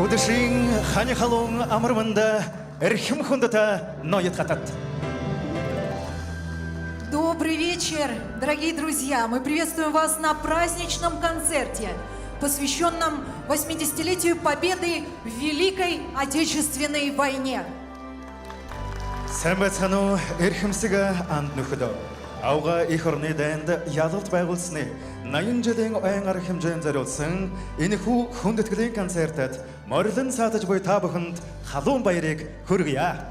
Үдэшин хань халуун амар мэнд эрхэм хүндэт ноёд хатат. Добрый вечер, дорогие друзья! Мы приветствуем вас на праздничном концерте, посвященном 80-летию Победы в Великой Отечественной войне. Сайн байцгаана уу, эрхэмсэг анд нөхөд. Аугаа эх орны дайнд ялалт байгуулсны 80 жилийн айн арга хэмжээнд зориулсан энэхүү хүндэтгэлийн концертэд морилон саатаж буй та бүхэнд халуун баярыг хүргье.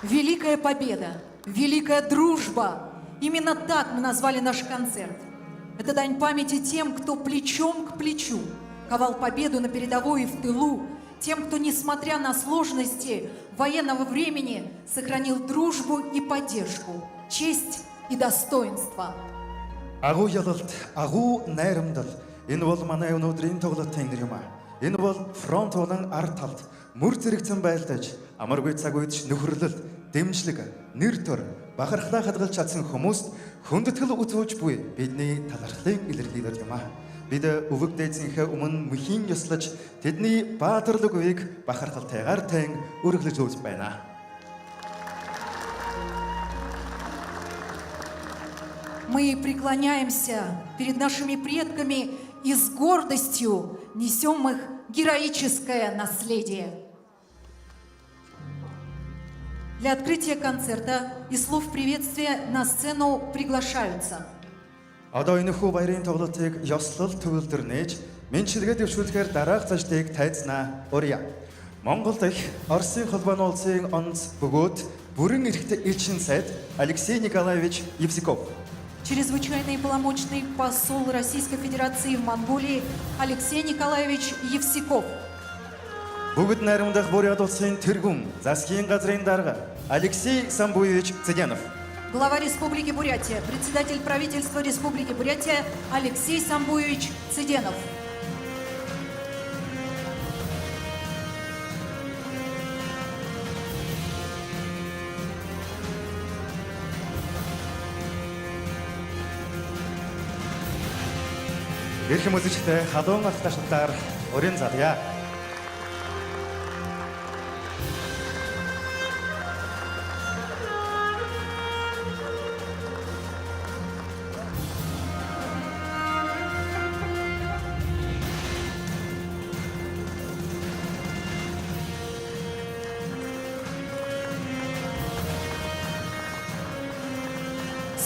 Великая Победа, Великая Дружба. Именно так мы назвали наш концерт. Это дань памяти тем, кто плечом к плечу ковал победу на передовой и в тылу, тем, кто, несмотря на сложности военного времени, сохранил дружбу и поддержку, честь и достоинство. Агуу ялалт, агуу найрамдал. Энэ бол манай өнөөдрийн тоглолтын нэр юм аа. Энэ бол фронт болон ард талд мөр зэрэгцэн байлдаж, амаргүй цаг үед нөхөрлөл, дэмжлэг, нэр төр, бахархлаа хадгалж чадсан хүмүүст хүндэтгэл үзүүлж буй бидний талархлын илэрхийлэл юм аа. Бид өвөг дээдсийнхээ өмнө мөхийн ёслож тэдний баатарлаг үеийг бахархалтайгаар тань өргөлж үүс байна. Мы преклоняемся перед нашими предками и с гордостью несем их героическое наследие. Для открытия концерта и слов приветствия на сцену приглашаются Одоо энэхүү баярын тоглолтыг ёслол төгөлдөр нээж мэндчилгээ дэвшүүлэхээр дараах зочдыг тайзнаа урья. Монгол дахь Оросын холбооны улсын онц бөгөөд бүрэн эрхтэй элчин сайд Алексей Николаевич Евсиков. Чрезвычайный и полномочный посол Российской Федерации в Монголии Алексей Николаевич Евсиков. Бүгд найрамдах Бурят улсын тэргүүн засгийн газрын дарга Алексей Самбуевич Цыденов. Глава Республики Бурятия, председатель правительства Республики Бурятия Алексей Самбуевич Цыденов. Эрхэм үзэгчдээ халуун алт ташлаар урийн залъя.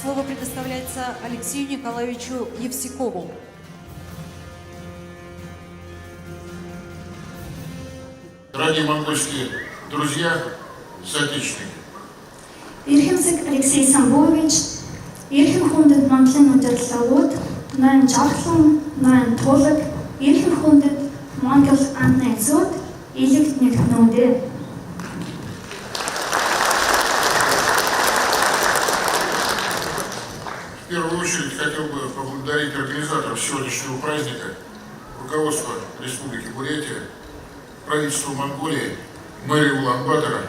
Слово предоставляется Алексею Николаевичу Евсикову. Дорогие монгольские друзья, соотечественники, Эрхэмсэг Алексей Самбуевич, эрхэм хүндэт Монголын удирдлагууд, ноён Жавхлан, ноён Туулаг, эрхэм хүндэт Монгол ан найзууд, элэгт нэгтнүүдээ. В первую очередь хотел бы поблагодарить организаторов сегодняшнего праздника, руководство Республики Бурятия, правительство Монголии, мэрию Улан-Батора,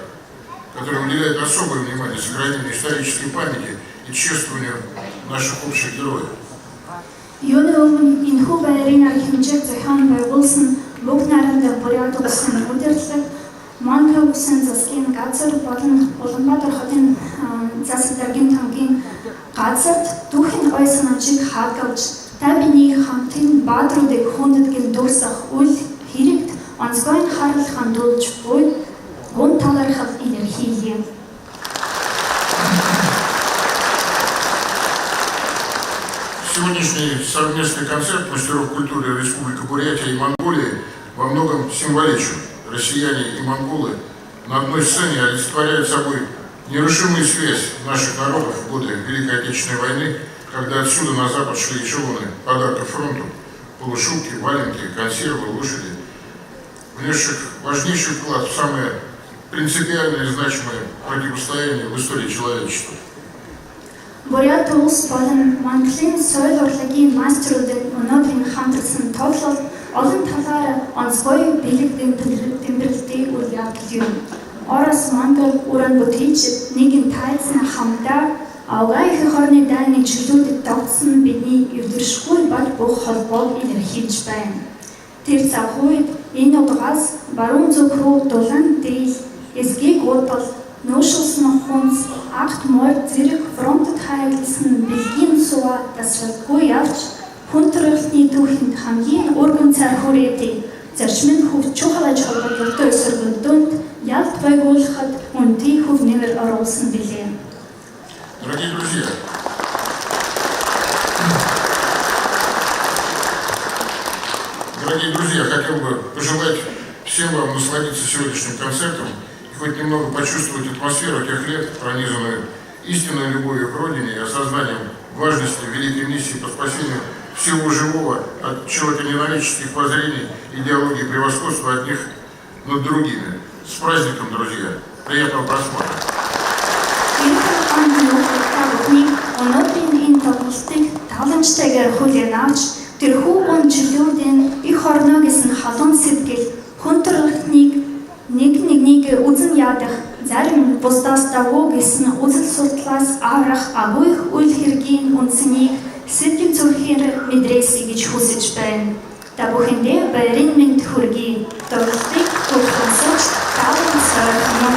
которое уделяет особое внимание сохранению исторической памяти и чествованию наших общих героев. Юуны өмнө энэхүү баярын арга хэмжээг зохион байгуулсан бүгд найрамдах Бурят улсын удирдлага, Монгол улсын засгийн газар болон Улаанбаатар хотын засаг даргын тамгийн газарт түүхийн ой санамжийг хадгалж та бидний хамтын баатруудыг хүндэтгэн дурсах үл хэрэгт онцгой анхаарал хандуулж буй гүн талархал илэрхийлье. Сегодняшний совместный концерт мастеров культуры Республики Бурятия и Монголии во многом символичен. Россияне и монголы на одной сцене олицетворяют собой нерушимую связь наших народов в годы Великой Отечественной войны, когда отсюда на запад шли эшелоны подарков фронту, полушубки, валенки, консервы, лошади, внесших важнейший вклад в самое принципиальное и значимое противостояние в истории человечества. Бурят улс болон Монголын соёл урлагийн мастеруудын өнөөдрийн хамтарсан тоглолт олон талаар онцгой бэлэг тэмдэглэлтийн үйл явдал юм. Орос, Монгол уран бүтээлчид нэгэн тайзан хамтдаа Аугаа эх орны дайны чөлөөдөд тогтсон бидний эвдэршгүй бал бух холбоог илэрхийлж байна. Тэр цаг үед энэ нутгаас баруун зүг рүү дулаан дийл, эсгийг удал, нуушилсан хүнс, агт морь зэрэг фронтод харагдсан бэлгийн суваа тасралтгүй явж хүн төрөлхтний түүхэнд хамгийн өргөн цар хүрээтэй зарчим нь хөв чухал аж холбогдолтой сөргөлдөөнд ялт байгуулахад үнэтэй хөв нэмэр оруулсан билээ. Дорогие друзья, дорогие друзья, хотел бы пожелать всем вам насладиться сегодняшним концертом и хоть немного почувствовать атмосферу тех лет, пронизанную истинной любовью к родине и осознанием важности великой миссии по спасению всего живого от человеконенавистнических воззрений, идеологии превосходства одних над другими. С праздником, друзья! Приятного просмотра! Эрхэм ан нөхөд та бүхнийг өнөөдрийн энэ тоглолтыг тааламжтайгаар хүлээн авч тэрхүү он жилүүдийн эх орноо гэсэн халуун сэтгэл хүн төрөлхтнийг нэг нэгнийг үзэн ядах зарим нь бусдаас давуу гэсэн үзэл судлаас аврах агуу их үйл хэргийн үнцнийг сэтгэл зүрхээр мэдрээсэй гэж хүсэж байна. Та бүхэндээ баярын мэнд хүргэе. Тоглолтыг хөтлөн Таалан Сойрхомон.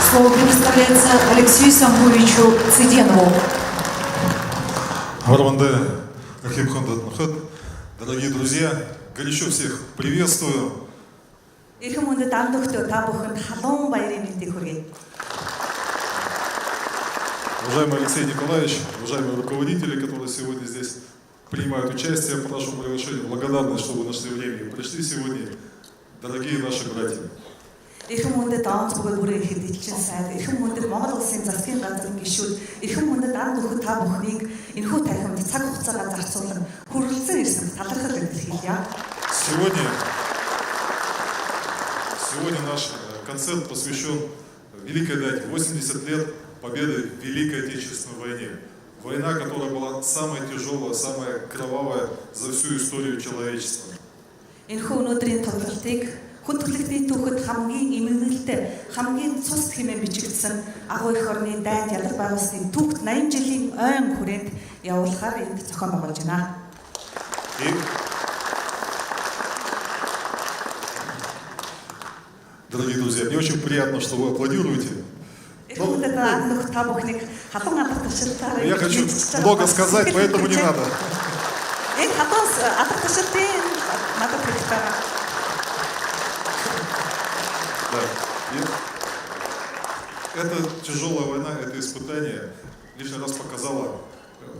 Слово предоставляется Алексею Самбуевичу Цыденову. Ар мэндэ эрхэм хүндэт нөхөд, дорогие друзья, горячо всех приветствую. Эрхэм хүндэт ан нөхдөө та бүхэнд халуун баярын мэндийг хүргэе. Уважаемый Алексей Николаевич, уважаемые руководители, которые сегодня здесь принимают участие по нашему приглашению, благодарны, что вы нашли время и пришли сегодня, дорогие наши братья. Эрхэм хүндэт онц бөгөөд бүрэн эрхэт элчин сайд, эрхэм хүндэт Монгол Улсын засгийн газрын гишүүд, эрхэм хүндэт ан нөхөд та бүхнийг энэхүү танхимд цаг хугацаагаа зарцуулан хүрэлцэн ирсэн талархал илэрхийлье. Сегодня наш концерт посвящен великой дате 80 лет победы в Великой Отечественной войне. Война, которая была самая тяжелая, самая кровавая за всю историю человечества. Энэхүү өнөөдрийн тоглолтыг хүн төрөлхтний түүхэд хамгийн эмгэнэлтэй, хамгийн цус хэмээн бичигдсэн агуу эх орны дайнд ядар байгуулсны түүхт 80 жилийн ойн хүрээнд явуулахаар энд зохион байгуулж байна. И дорогие друзья, мне очень приятно, что вы аплодируете. Эрхэм хүндэт ан нөхөд та бүхнийг халуун алах туршилтаар Я хочу много сказать, поэтому не надо. Энэ халуун алах туршилтын надад хэрэгтэй байгаа. Да. И эта тяжелая война, это испытание лишний раз показало,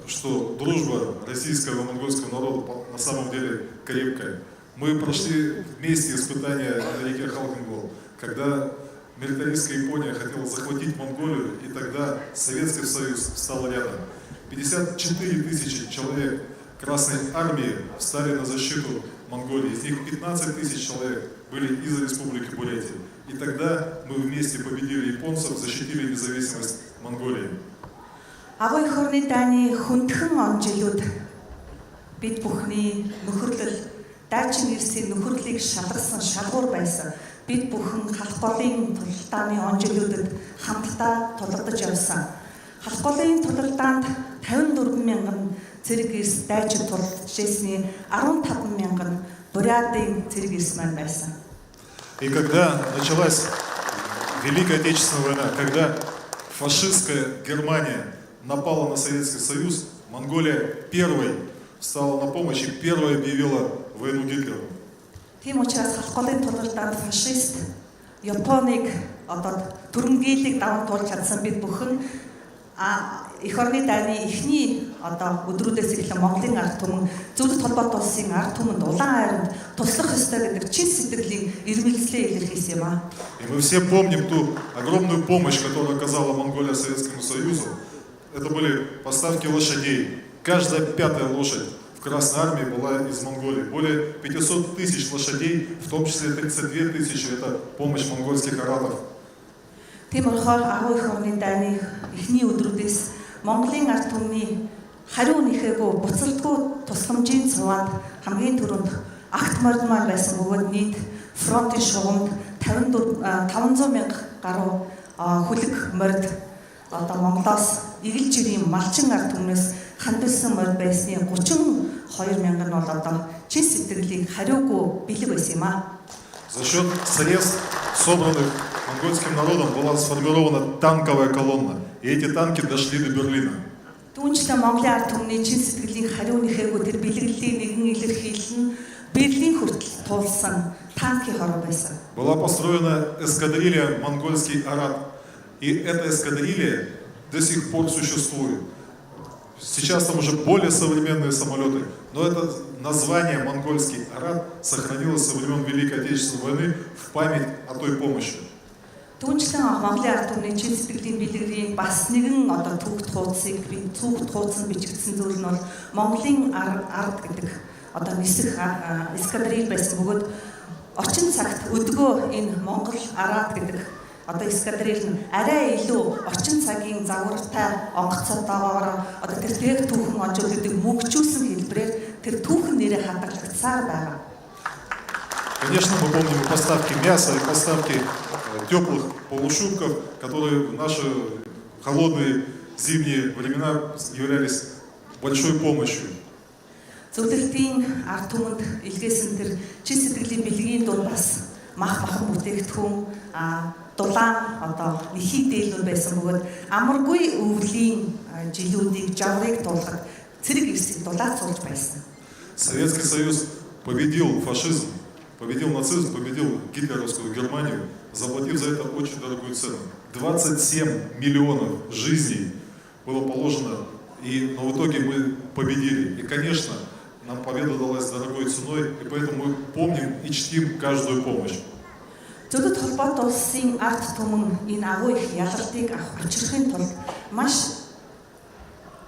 что дружба российского и монгольского народа на самом деле крепкая. Мы прошли вместе испытания на реке Халхин-Гол, когда милитаристская Япония хотела захватить Монголию, и тогда Советский Союз встал рядом. 54 тысячи человек Красной Армии встали на защиту Монголии. Из них 15 тысяч человек были из Республики Бурятия. И тогда мы вместе победили японцев, защитили независимость Монголии. Агуу эх орны дайны хүндхэн он жилүүд бид бүхний нөхөрлөл, дайчин эрсийн нөхөрлийг шалгасан шалгуур байсан. Бид бүхэн Халх голын тулалдааны он жилүүдэд хамтдаа тулгадаж явсан. Халх голын тулалдаанд 54 мянган цэрэг эрс дайчин тулалдаж ирсний 15 мянган Бурятын цэрэг эрс маань байсан. И когда началась Великая Отечественная война, когда фашистская Германия напала на Советский Союз, Монголия первой встала на помощь и первой объявила войну Гитлеру. Тийм учраас Халх голын тулалдаанд фашист Японыг одоо түрэмгийлийг даван туулж чадсан бид бүхэн эх орны дайны эхний одоо өдрүүдээс эхлэн Монголын ард түмэн Зөвлөлт Холбоот Улсын ард түмэнд улаан айрамд туслах ёстой гэдэг чин сэтгэлийн эрмэлзлээ илэрхийлсэн юм аа. И мы все помним ту огромную помощь, которую оказала Монголия Советскому Союзу. Это были поставки лошадей. Каждая пятая лошадь в Красной Армии была из Монголии. Более 500 тысяч лошадей, в том числе 32 тысячи, это помощь монгольских аратов. Тийм болохоор агуу эх орны дайны эхний өдрүүдээс Монголын ард түмний хариу нэхээгүй буцалтгүй тусламжийн цуваанд хамгийн түрүүнд агт морд маань байсан бөгөөд нийт фронтын шугамд 54 500 мянга гаруй хүлэг морд одоо Монголоос эргэлж жирийн малчин ард түмнээс Хандуулсан морь байсны 32 мянган нь бол одоо чин сэтгэлийн хариугүй бэлэг байсан юм аа. За счет средств, собранных монгольским народом, была сформирована танковая колонна. И эти танки дошли до Берлина. Түүнчлэн Монголын ард түмний чин сэтгэлийн хариу нэхээгүй тэр бэлэглэлийн нэгэн илэрхийлэл нь Берлин хүртэл туулсан танкийн хороо байсан. Была построена эскадрилья «Монгольский Арат». И эта эскадрилья до сих пор существует. Сейчас там уже более современные самолеты, но это название «Монгольский Арат» сохранилось со времен Великой Отечественной войны в память о той помощи. Түүнчлэн Монголын ард түмний чин сэтгэлийн бэлгэлийн бас нэгэн одоо түүхт хуудсыг би түүхт хуудсанд бичигдсэн зүйл нь бол Монголын ард гэдэг одоо нисэх эскадриль байсан бөгөөд орчин цагт өдгөө энэ Монгол Арат гэдэг одоо эскадриль нь арай илүү орчин цагийн загвартай онгоцоотойгоор одоо тэр тээх түүхэн онцлогддог мөгжүүлсэн хэлбэрээр тэр түүхэн нэрээ хадгалагдсаар байгаа. Конечно, мы помним и поставки мяса, и поставки теплых полушубков, которые в наши холодные зимние времена являлись большой помощью. Зөвлөлтийн ард түмэнд илгээсэн тэр чин сэтгэлийн бэлгийн дунд бас мах махан бүтээгдэхүүн, дулаан одоо нэхий дээлнүүд байсан бөгөөд амаргүй өвлийн жилүүдийг жаврыг туулахад цэрэг эрсийг дулаацуулж байсан. Советский Союз победил фашизм, победил нацизм, победил гитлеровскую Германию, заплатив за это очень дорогую цену. 27 миллионов жизней было положено, но в итоге мы победили. И, конечно, нам победа далась дорогой ценой, и поэтому мы помним и чтим каждую помощь. Зөвлөд холбоот улсын ард түмэн энэ агуу их ялалтыг авах авчрахын тулд маш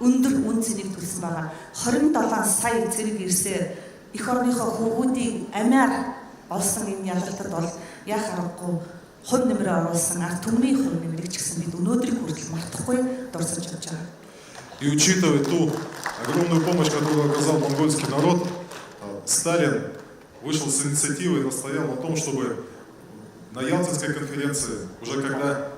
өндөр үнэ цэнийг төлсөн байгаа. 27 сая цэрэг эрсээ эх орныхоо хөвгүүдийг амиар олсон энэ ялалтад бол яах аргагүй хувь нэмрээ оруулсан ард түмний хувь нэмрийг ч гэсэн бид өнөөдрийг хүртэл мартахгүй дурсаж явж байгаа. И учитывая ту огромную помощь, которую оказал монгольский народ, Сталин вышел с инициативой и настоял на том, чтобы на Ялтинской конференции, уже когда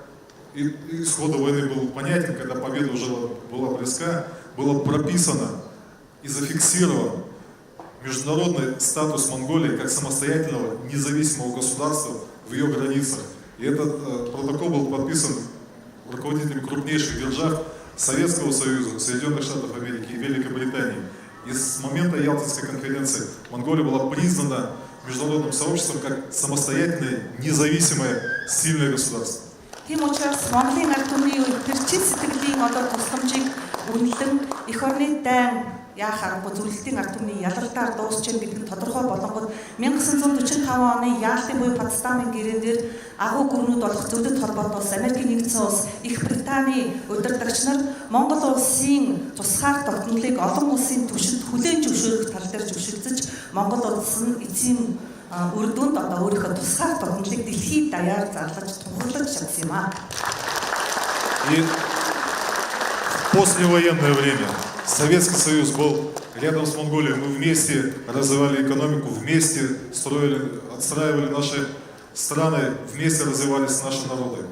исход войны был понятен, когда победа уже была близка, было прописано и зафиксирован международный статус Монголии как самостоятельного независимого государства в ее границах. И этот протокол был подписан руководителями крупнейших держав Советского Союза, Соединенных Штатов Америки и Великобритании. И с момента Ялтинской конференции Монголия была признана международным сообществом как самостоятельное, независимое, сильное государство. Тийм учраас Монголын ард түмний тэр чин сэтгэлийн одоо тусламжийг үнэлэн эх орны дайн яах аргагүй зөвлөлтийн ард түмний ялалтаар дуусч гин гэдэг нь тодорхой болонгууд 1945 оны Яалтын буюу Потсдамын гэрээн дээр агуу гүрнүүд болох зөвлөлт холбоот улс, Америкийн нэгдсэн улс, Их Британий удирдагч нар Монгол улсын тусгаар тогтнолыг олон улсын түвшинд хүлээн зөвшөөрөх тал дээр зөвшөлдсөж Монгол улс нь эцсийн үр дүнд одоо өөрийнхөө тусгаар тогтнолыг дэлхийд даяар зарлаж тунхаглаж чадсан юм аа. И в послевоенное время Советский Союз был рядом с Монголией. Мы вместе развивали экономику, вместе строили, отстраивали наши страны, вместе развивались наши народы.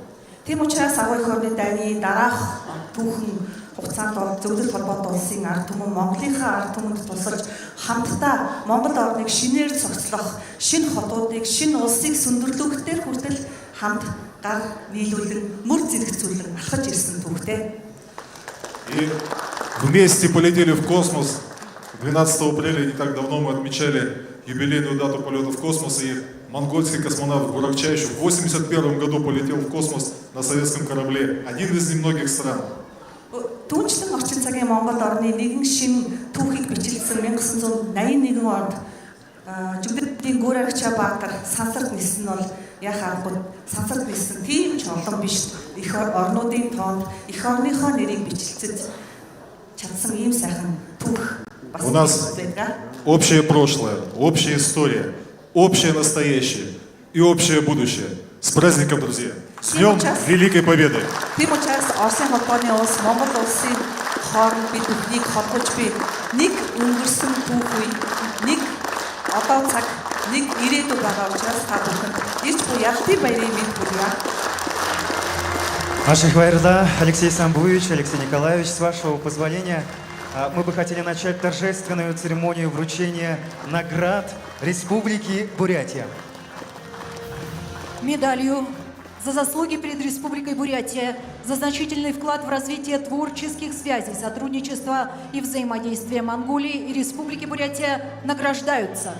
Тийм учраас агуу эх орны дайны дараах түүхэн хугацаанд бол зөвлөлт холбоот улсын ард түмэн Монголынхаа ард түмэнд тусалж хамтдаа Монгол орныг шинээр цогцлох, шинэ хотуудыг, шинэ улсыг сүндэрлүүхдээ хүртэл хамт гар нийлүүлэн, мөр зэрэгцүүлэн алхаж ирсэн түүхтэй. И вместе полетели в космос. 12 апреля, не так давно, мы отмечали юбилейную дату полета в космос, и монгольский космонавт Гурагчай еще в 1981 году полетел в космос на советском корабле. Один из немногих стран. Түүнчлэн орчин цагийн Монгол орны нэгэн шинэ түүхийг бичилсэн 1981 онд Жүгдэдийн Гүрагчаа Баатар сансарт нисэн нь бол яах аргагүй сансарт нисэн тийм ч олон биш эх орнуудын тоонд эх орныхоо нэрийг бичилцэж чадсан ийм сайхан түүх бас У нас байдаг. общее прошлое, общая история, общее настоящее и общее будущее. С праздником, друзья! С Днем Великой Победы! Тийм учраас Оросын холбооны улс Монгол улсын хооронд бид бүхнийг холбож буй нэг өнгөрсөн түүх үе, нэг одоо цаг, нэг ирээдүй байгаа учраас та бүхэнд ирж буй ялалтын баярын мэнд хүргье. Маш их баярлалаа, Алексей Самбуевич, Алексей Николаевич, с вашего позволения. Мы бы хотели начать торжественную церемонию вручения наград Республики Бурятия. Медалью за заслуги перед Республикой Бурятия, за значительный вклад в развитие творческих связей, сотрудничества и взаимодействия Монголии и Республики Бурятия награждаются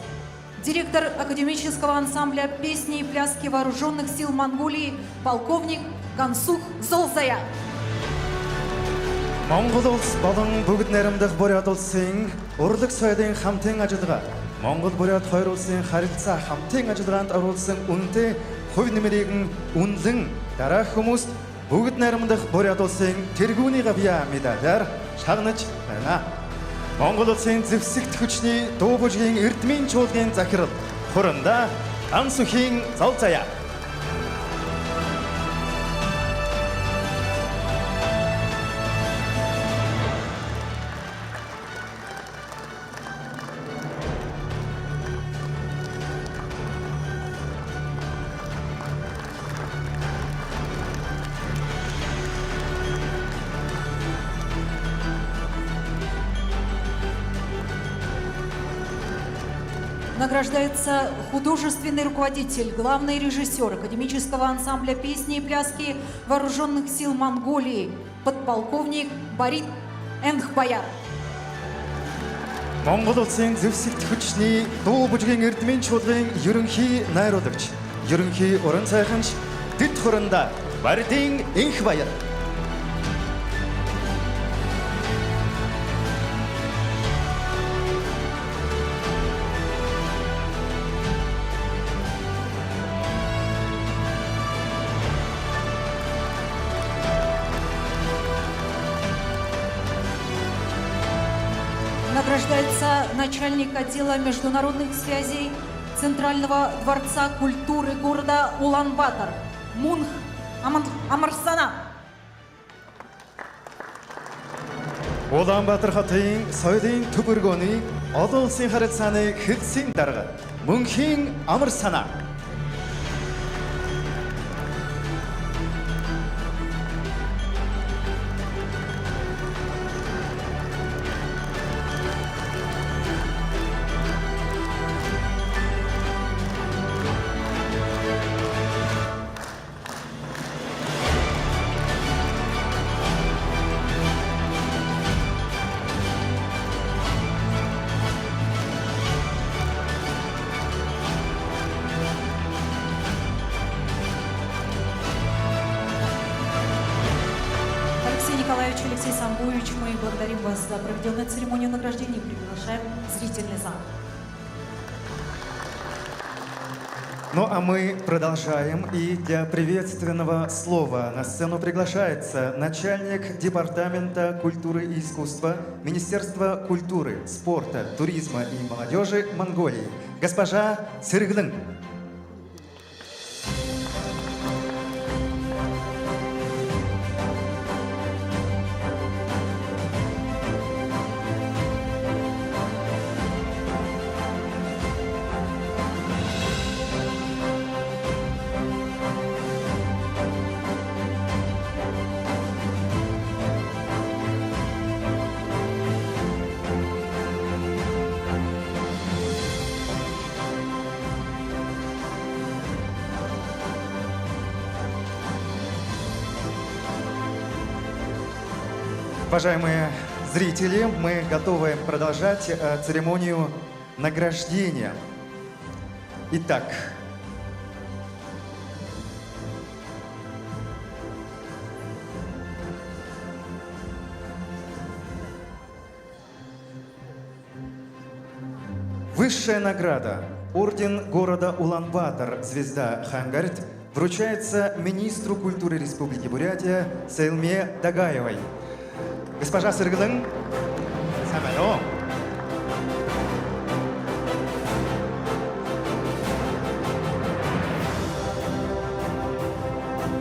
директор академического ансамбля песни и пляски Вооруженных сил Монголии полковник Гансух Золзая. Монгол улс болон бүгд найрамдах Бурят улсын урлаг соёлын хамтын ажиллагаа, Монгол Бурят хоёр улсын харилцаа хамтын ажиллагаанд оруулсан үнэтэй хувь нэмрийг нь үнэлэн дараах хүмүүст бүгд найрамдах Бурят улсын тэргүүний гавьяа медалиар шагнаж байна. Монгол улсын зэвсэгт хүчний дуу бүжгийн Эрдмийн чуулгын захирал Хуранда Гансүхийн Золзаяа. Награждается художественный руководитель, главный режиссер академического ансамбля песни и пляски Вооруженных сил Монголии, подполковник Борит Энхбаяр. Монгол улсын зэвсэгт хүчний дуу бүжгийн Эрдмийн чуулгын ерөнхий найруулагч, ерөнхий уран сайханч Дэд Хуранда Бардин Энхбаяр. Награждается начальник отдела международных связей Центрального дворца культуры города Улан-Батор Мунх Амарсана. Улаанбаатар хотын соёлын төв өргөөний олон улсын харилцааны хэлтсийн дарга Мөнхийн Амарсана. Алексей Николаевич, Алексей Самбуевич, мы благодарим вас за проведенную церемонию награждения и приглашаем в зрительный зал. Ну а мы продолжаем. И для приветственного слова на сцену приглашается начальник Департамента культуры и искусства Министерства культуры, спорта, туризма и молодежи Монголии, госпожа Цэргэлэн. Уважаемые зрители, мы готовы продолжать церемонию награждения. Итак, высшая награда Орден города Улан-Батор, звезда Хангарт, вручается министру культуры Республики Бурятия Сэлме Дагаевой. Госпожа Сэргэлэн, сайн уу?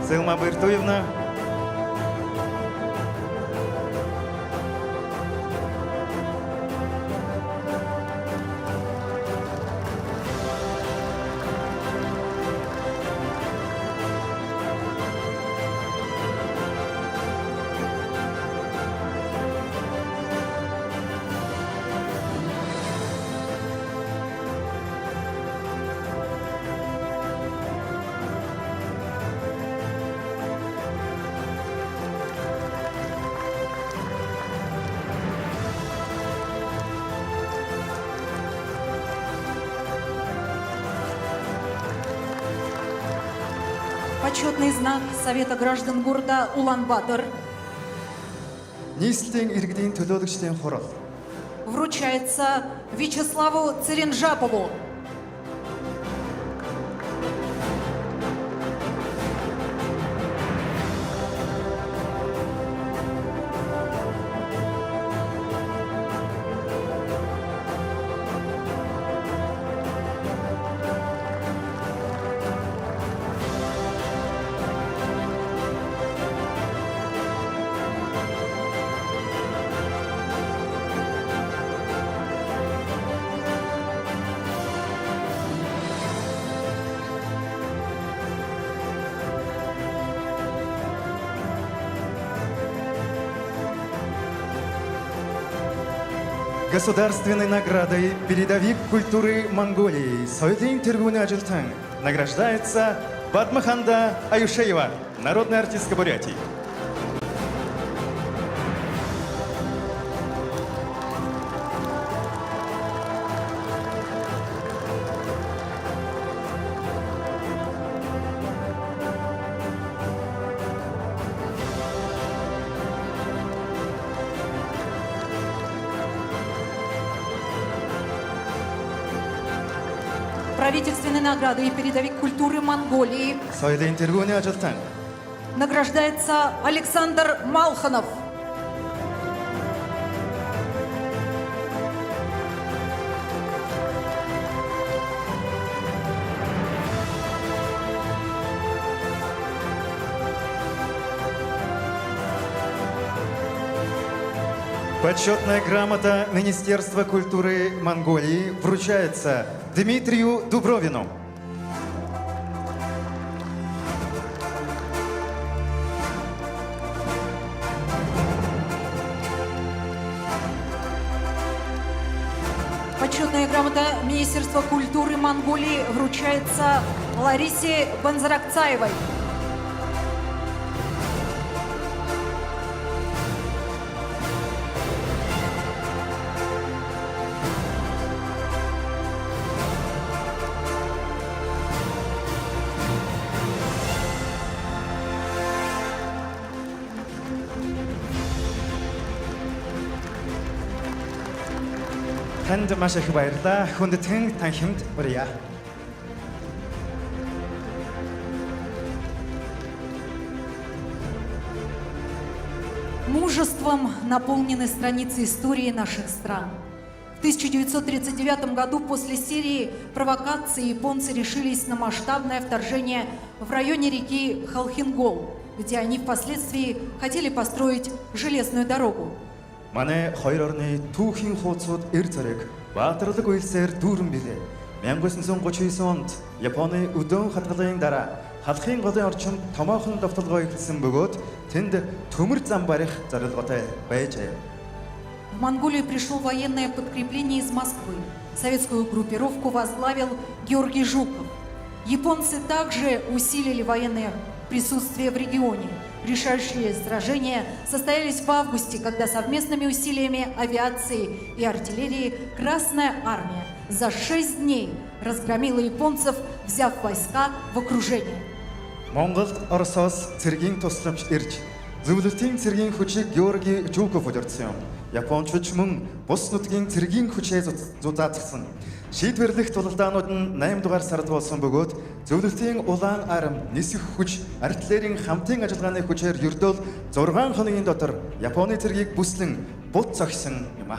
Сэлма Бертуевна. Почетный знак Совета граждан города Улан-Батор Нийслэлийн иргэдийн төлөөлөгчдийн хурал вручается Вячеславу Цыренжапову. Государственной наградой передовик культуры Монголии Соёлын тэргүүний ажилтан награждается Батмаханда Аюшеева, народная артистка Бурятии. Правительственной наградой передовик культуры Монголии Соёлын тэргүүний ажилтан награждается Александр Малханов. Почетная грамота Министерства культуры Монголии вручается Дмитрию Дубровину. Почетная грамота Министерства культуры Монголии вручается Ларисе Банзаракцаевой. Танд маш их баярлалаа. Хүндэтгэн танхимд урья. Мужеством наполнены страницы истории наших стран. В 1939 году после серии провокаций японцы решились на масштабное вторжение в районе реки Халхингол, где они впоследствии хотели построить железную дорогу. Манай хоёр орны түүхийн хуудсууд эр зориг баатарлаг уялсаар дүүрэн билээ. 1939 онд Японы өдөөн хадгалын дараа Халахын голын орчинд томоохон довтолгоо эхэлсэн бөгөөд тэнд төмөр зам барих зорилготой байжээ. В Монголию пришло военное подкрепление из Москвы. Советскую группировку возглавил Георгий Жуков. Японцы также усилили военное присутствие в регионе. Решающие сражения состоялись в августе, когда совместными усилиями авиации и артиллерии Красная Армия за 6 дней разгромила японцев, взяв войска в окружение. Монголд Оросоос цэргийн тусламж ирж зөвлөлтийн цэргийн хүчийг Георгий Жуков удирдсан юм. Японочууд ч мөн бус нутгийн цэргийн хүчээ зузаацсан. Шийдвэрлэх тулалдаанууд нь 8 дугаар сард болсон бөгөөд зөвлөлтийн улаан арми, нисэх хүч, артиллерийн хамтын ажиллагааны хүчээр ердөөл 6 хоногийн дотор Японы цэргийг бүслэн бут цохисон юм а.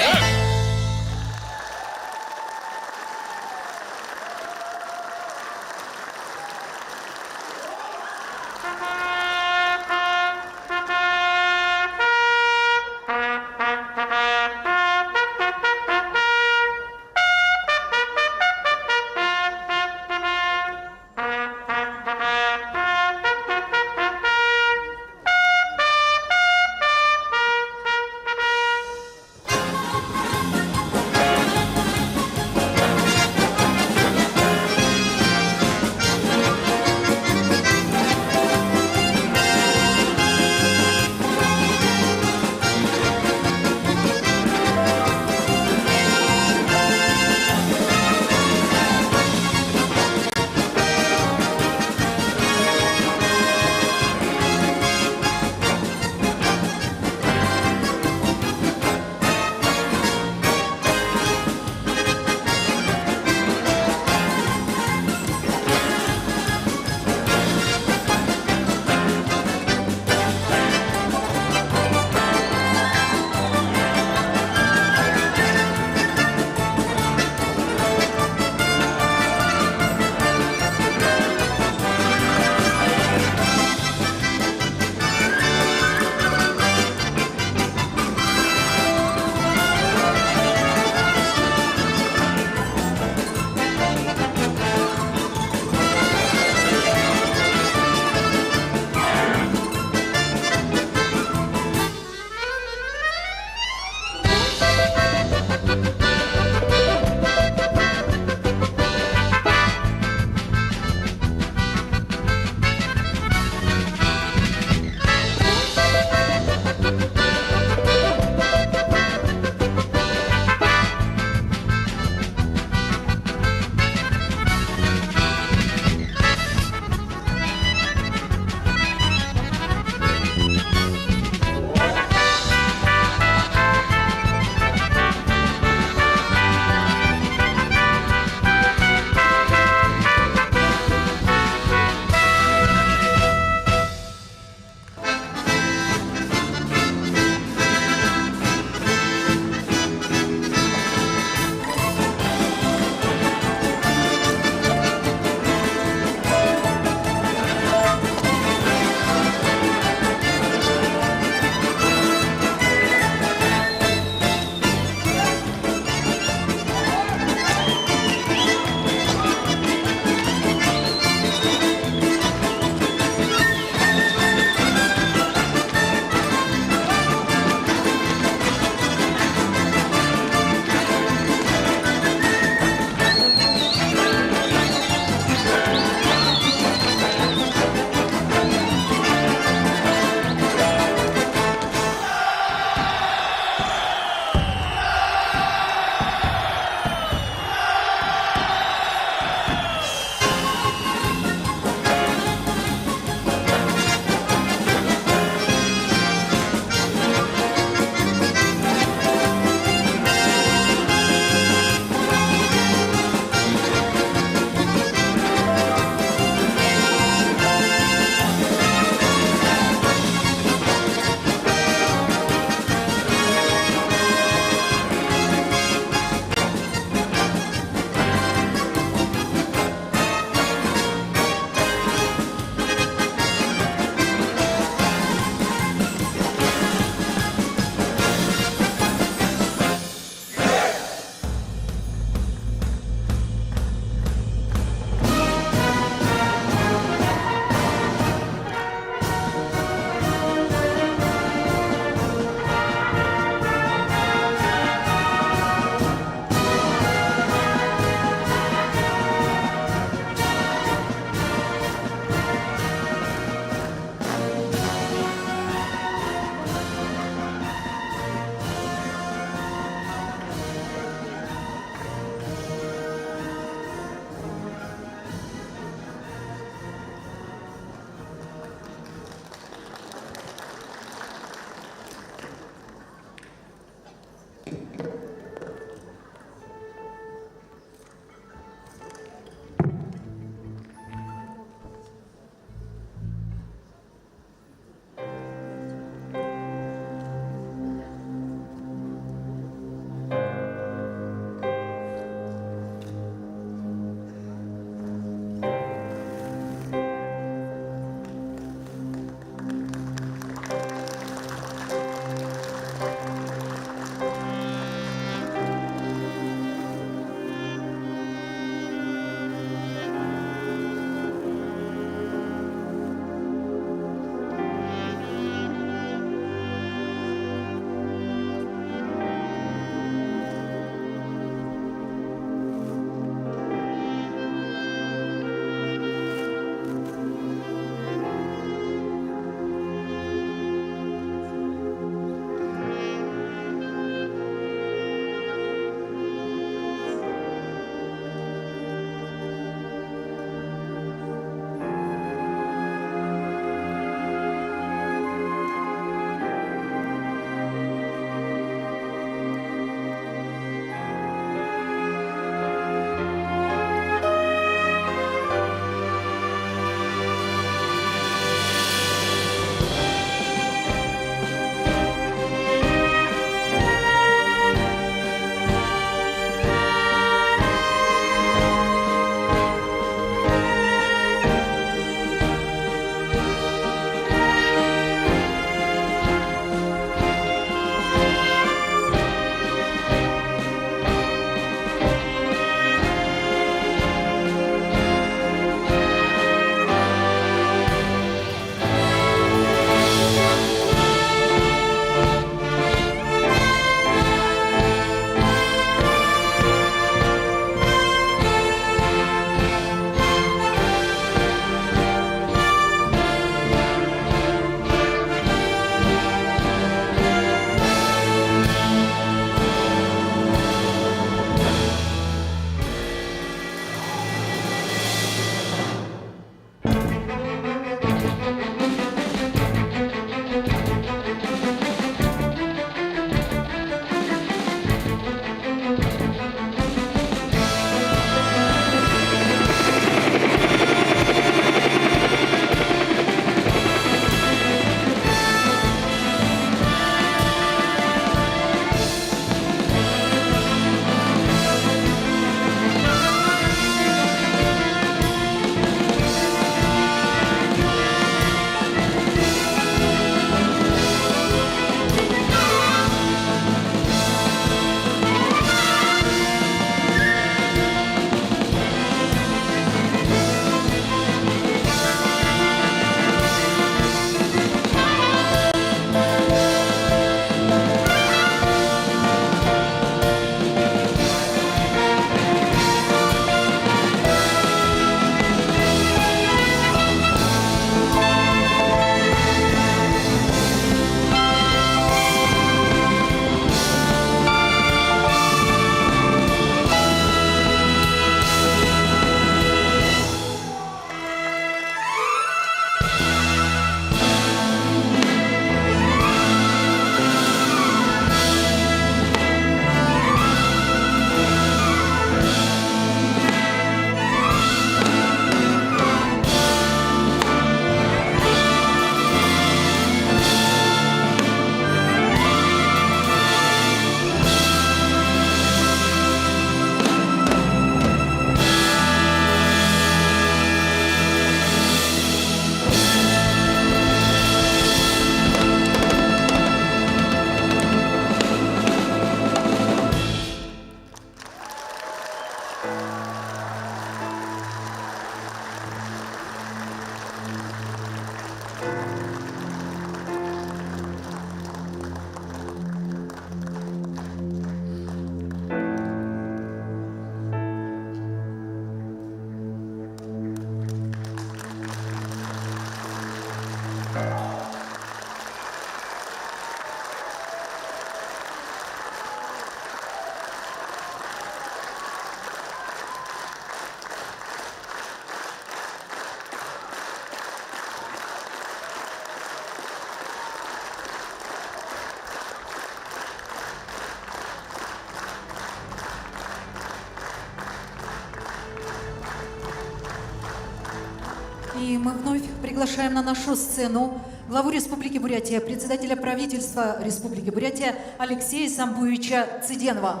И мы вновь приглашаем на нашу сцену главу Республики Бурятия, председателя правительства Республики Бурятия Алексея Самбуевича Цыденова.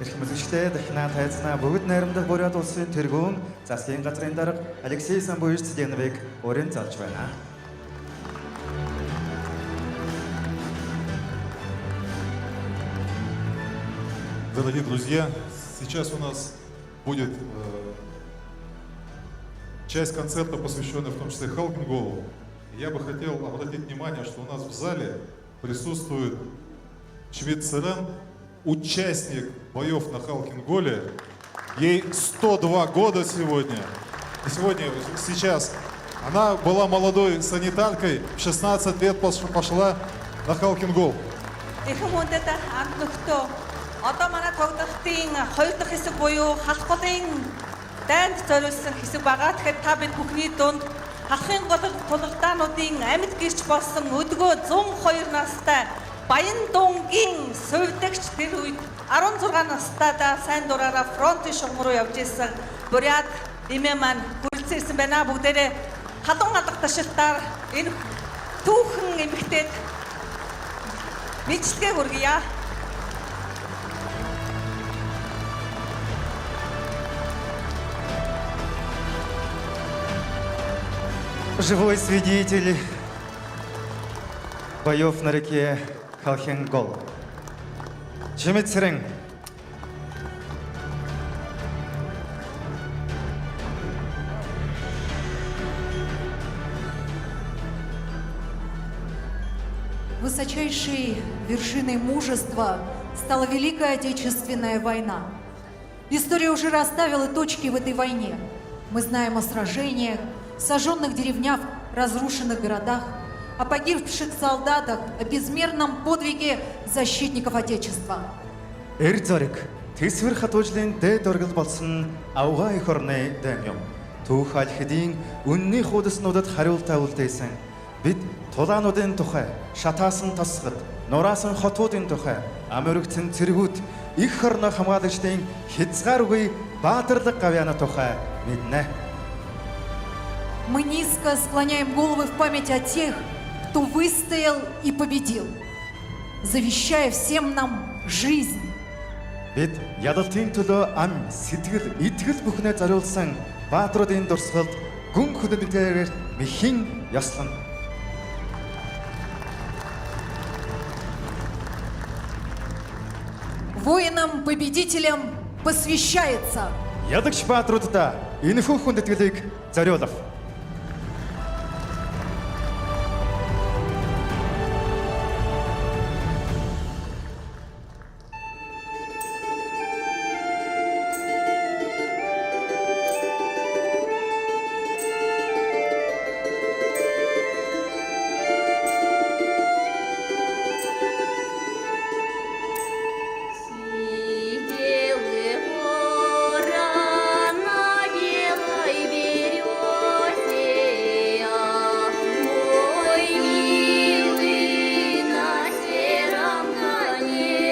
Эрхэм үзэгчдээ, дахинаа тайзнаа бүгд найрамдах Бурят улсын тэргүүн засгийн газрын дарга Алексей Самбуевич Цыденовыг урин залж байна. Дорогие друзья, сейчас у нас будет часть концерта, посвященная в том числе Халкинголу. Я бы хотел обратить внимание, что у нас в зале присутствует Чимит Цэрэн, участник боев на Халкинголе. Ей 102 года сегодня. И сегодня, сейчас, она была молодой санитаркой, в 16 лет пошла на Халкингол. Эрхэм хүндэт анд нөхдөө, одоо манай тоглолтын хоёр дахь хэсэг буюу Халх голын дайнд зориулсан хэсэг байгаа. Тэгэхээр та бид бүхний дунд Халахын гол тулалдаануудын амьд гэрч болсон өдгөө 102 настай Баяндунгийн сувдагч, тэр үед 16 настайдаа сайн дураараа фронтын шугам руу явж исэн Бурят эмээ маань хүрэлцэн ирсэн байна. Бүгдээрээ халуун алга ташилтаар энэ түүхэн эмэгтэйд мэндчилгээ хүргье. Живой свидетель боев на реке Халхин-Гол. Чимит Цэрэн. Высочайшей вершиной мужества стала Великая Отечественная война. История уже расставила точки в этой войне. Мы знаем о сражениях, сожженных деревнях, разрушенных городах, о погибших солдатах, о безмерном подвиге защитников Отечества. Эр зориг тэсвэр хатуужлын дээд оргил болсон аугаа эх орны дайн юм. Түүх аль хэдийн үнний хуудаснуудад хариултаа үлдээсэн. Бид тулаануудын тухай, шатаасан тосгод, нураасан хотуудын тухай, ам өргөцсөн цэргүүд, эх орноо хамгаалагчдын хязгааргүй баатарлаг гавьяаны тухай мэднэ. Мы низко склоняем головы в память о тех, кто выстоял и победил, завещая всем нам жизнь. Бид ялалтын төлөө ам, сэтгэл, итгэл бүхнээ зориулсан баатруудын дурсгалд гүн хүндэтгэгээр мэхийн ёслоно. Воинам-победителям посвящается. Ялагч баатруудаа энэхүү хүндэтгэлийг зориулав. Сидел ворон на белой березе, а мой милый на сером коне.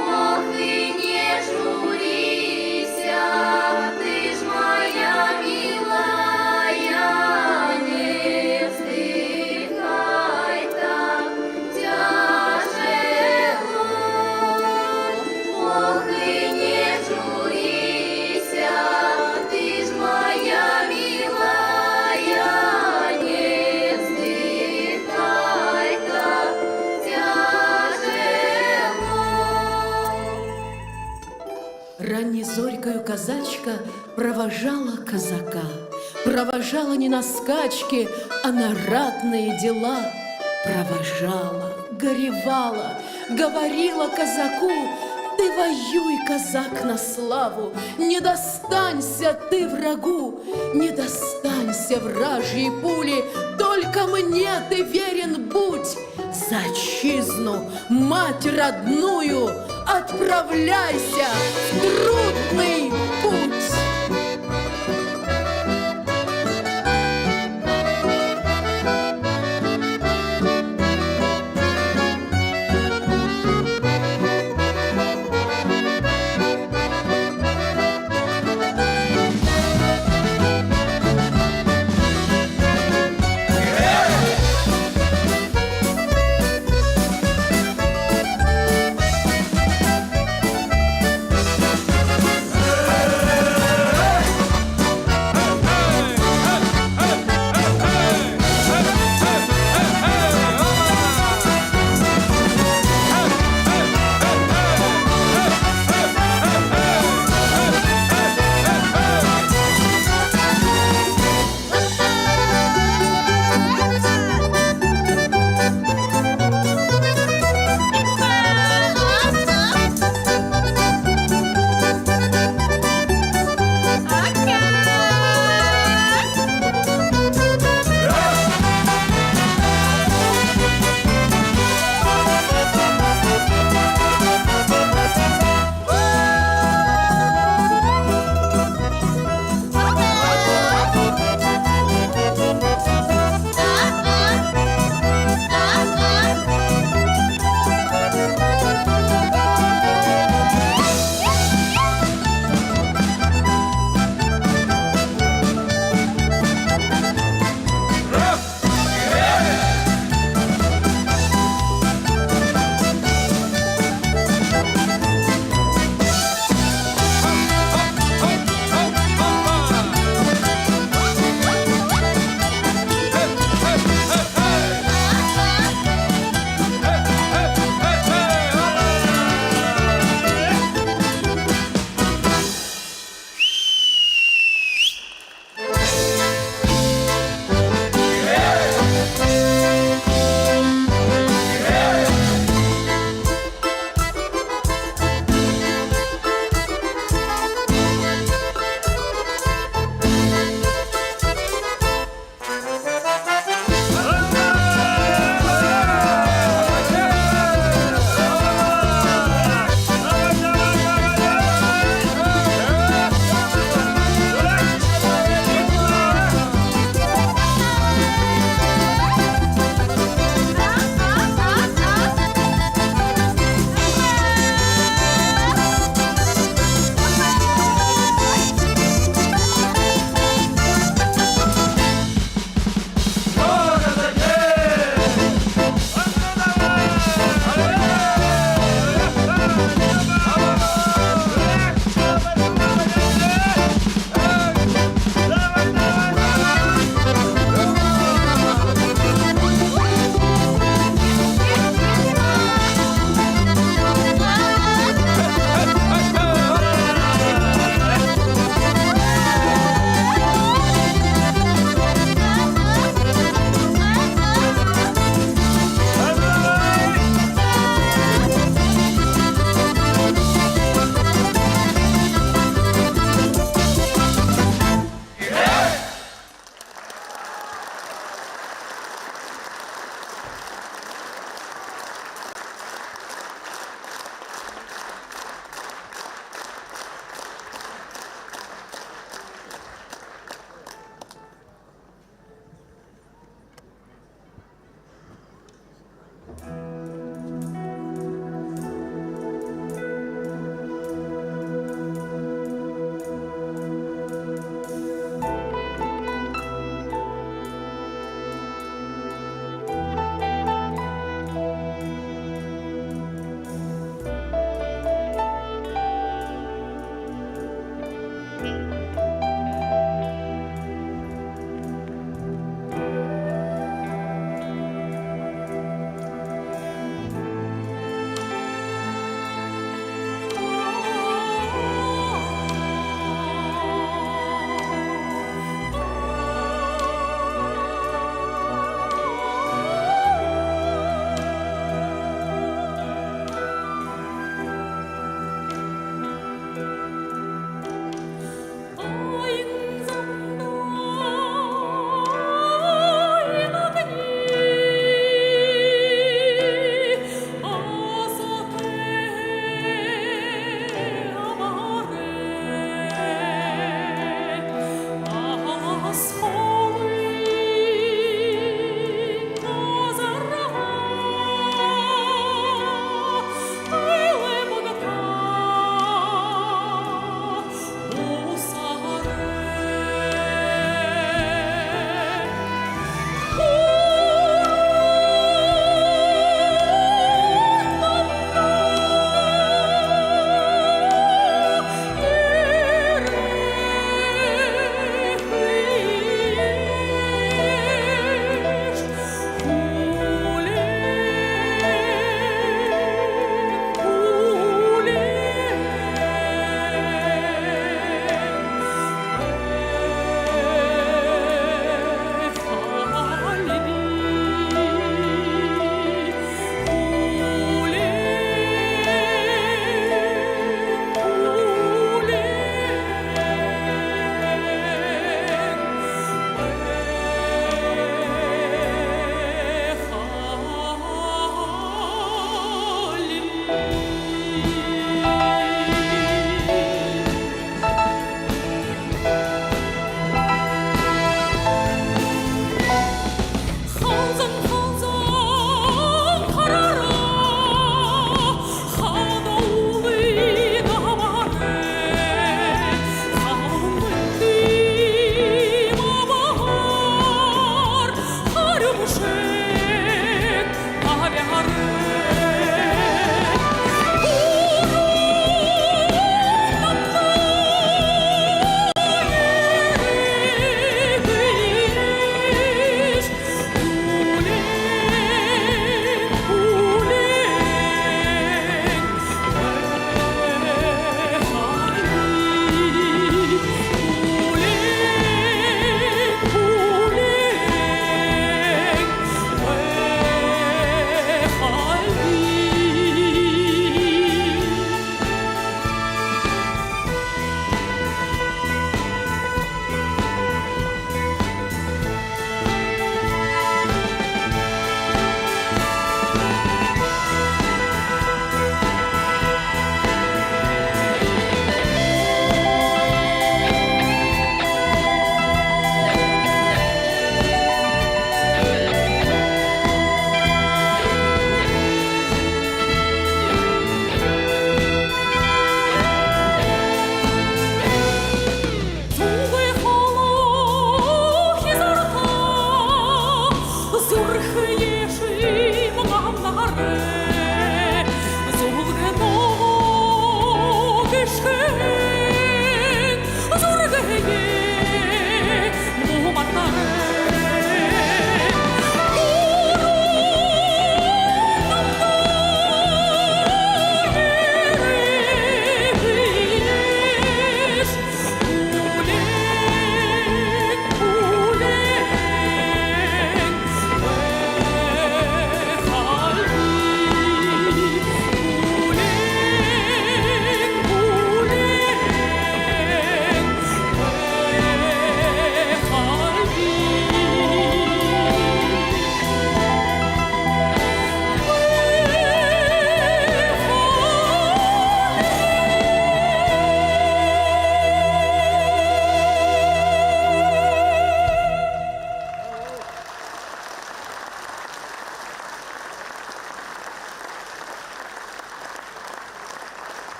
Ох, и не журися, ты ж моя милая, не вздыхай так тяжело. Ох, и не журися, ты ж моя милая, не вздыхай так тяжело. Ранней зорькою казачка провожала казака. Провожала не на скачки, а на ратные дела. Провожала, горевала, говорила казаку: «Ты воюй, казак, на славу, не достанься ты врагу, не достанься вражьей пули, только мне ты верен будь, за отчизну, мать родную, отправляйся в трудный путь».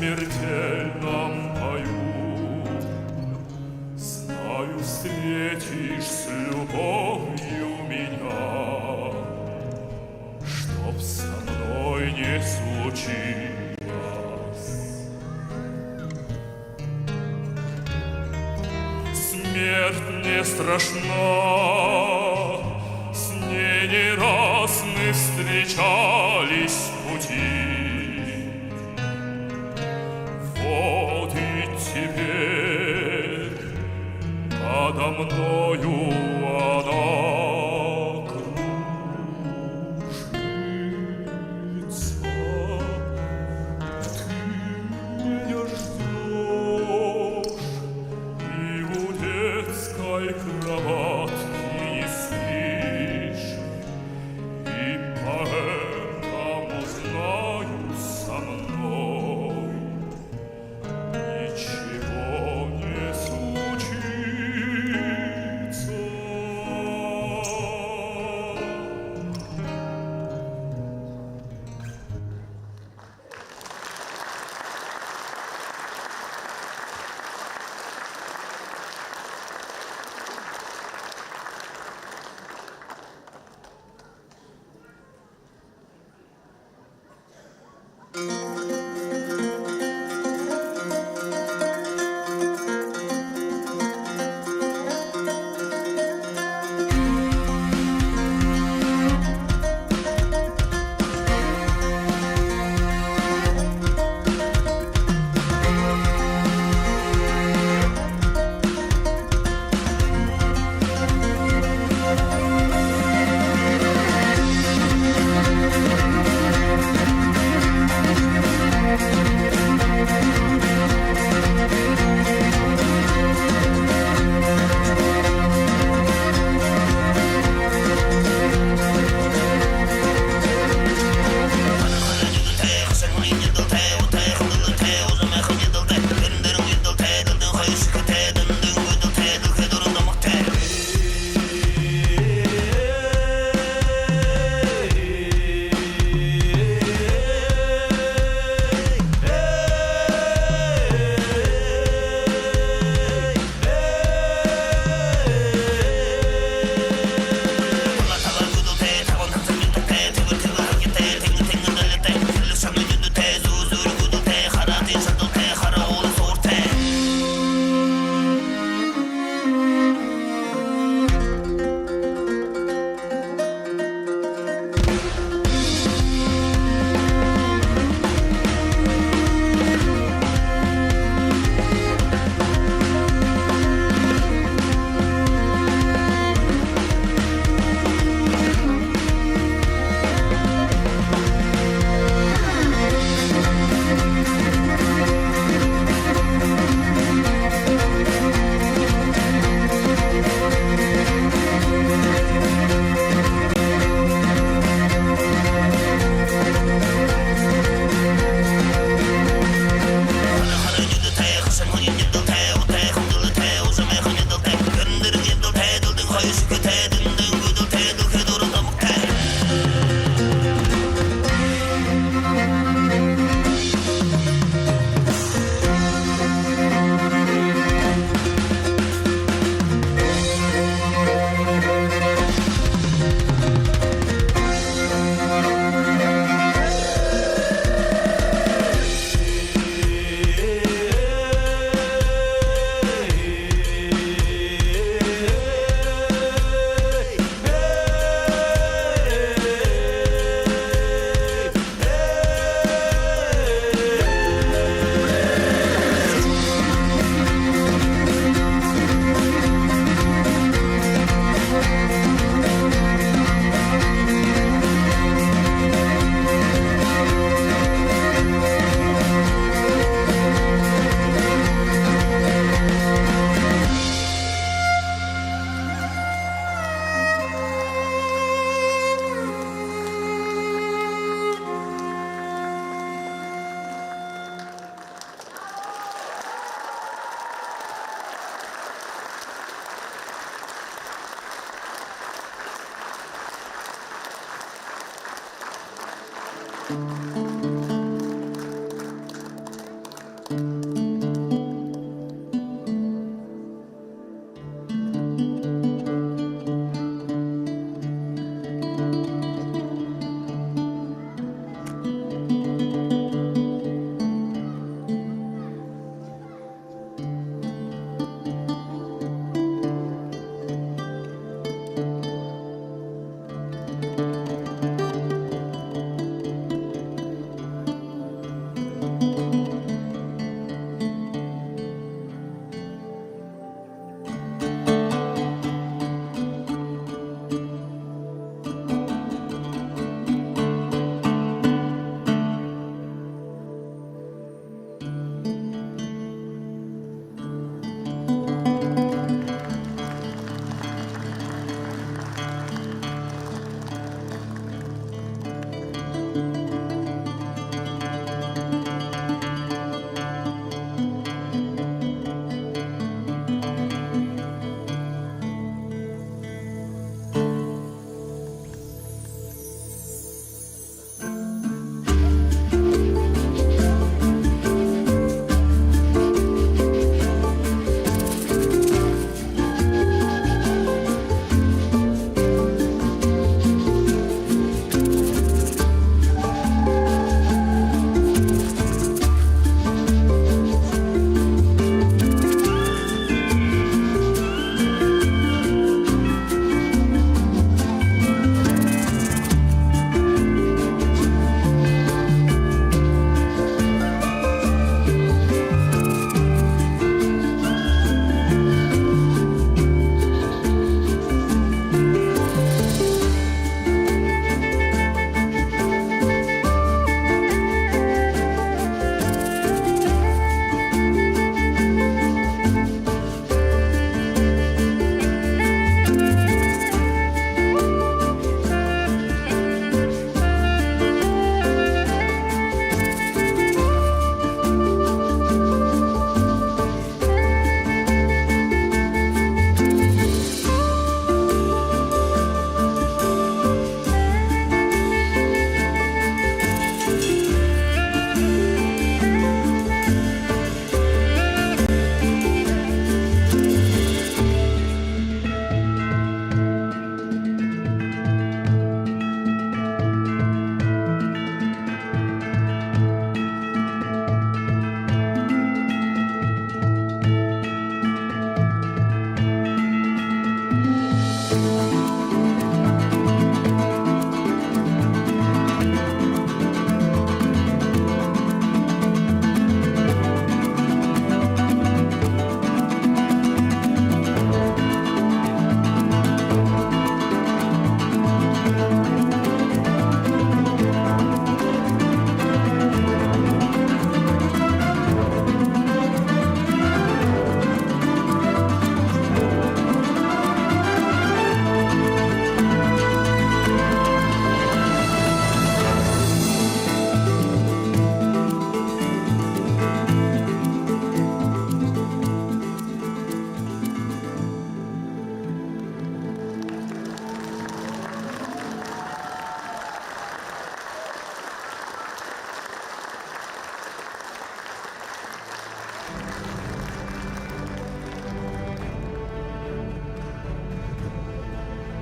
Смертельном бою. Знаю, встретишь с любовью меня, чтоб со мной не случилось. Смерть не страшна, с ней не раз мы встречались в пути. Вот и теперь подо мною она кружится. Ты меня ждешь, и у детской кроватки не спишь, и поэтому знаю, со мной ничего не случится.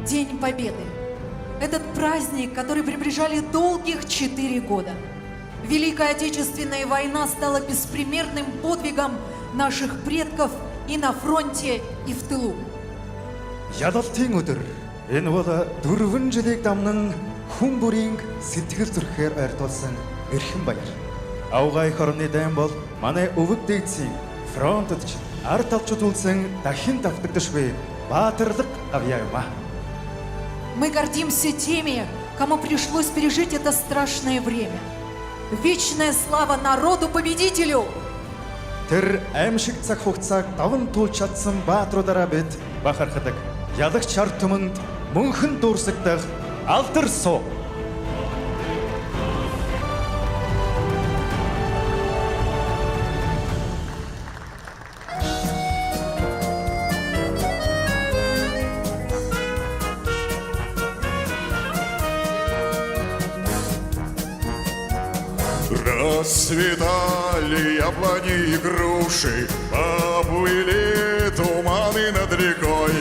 День Победы. Этот праздник, который приближали долгих 4 года. Великая Отечественная война стала беспримерным подвигом наших предков и на фронте, и в тылу. Ялалтын өдөр. Энэ бол 4 жилийг дамнан хүн бүрийн сэтгэл зүрхээр ойртуулсан эрхэм баяр. Аугаа эх орны дайн бол манай өвөг дээдсийн фронтод ч ар талд ч үзүүлсэн дахин давтагдашгүй баатарлаг гавьяа юм аа. Мы гордимся теми, кому пришлось пережить это страшное время. Вечная слава народу-победителю! Тэр аймшиг цаг хугацааг даван туулж чадсан баатруудаараа бид бахархдаг. Ялагч ард түмэнд мөнхөн дүүрсэгдэх алдар суу. Расцветали яблони и груши, поплыли туманы над рекой.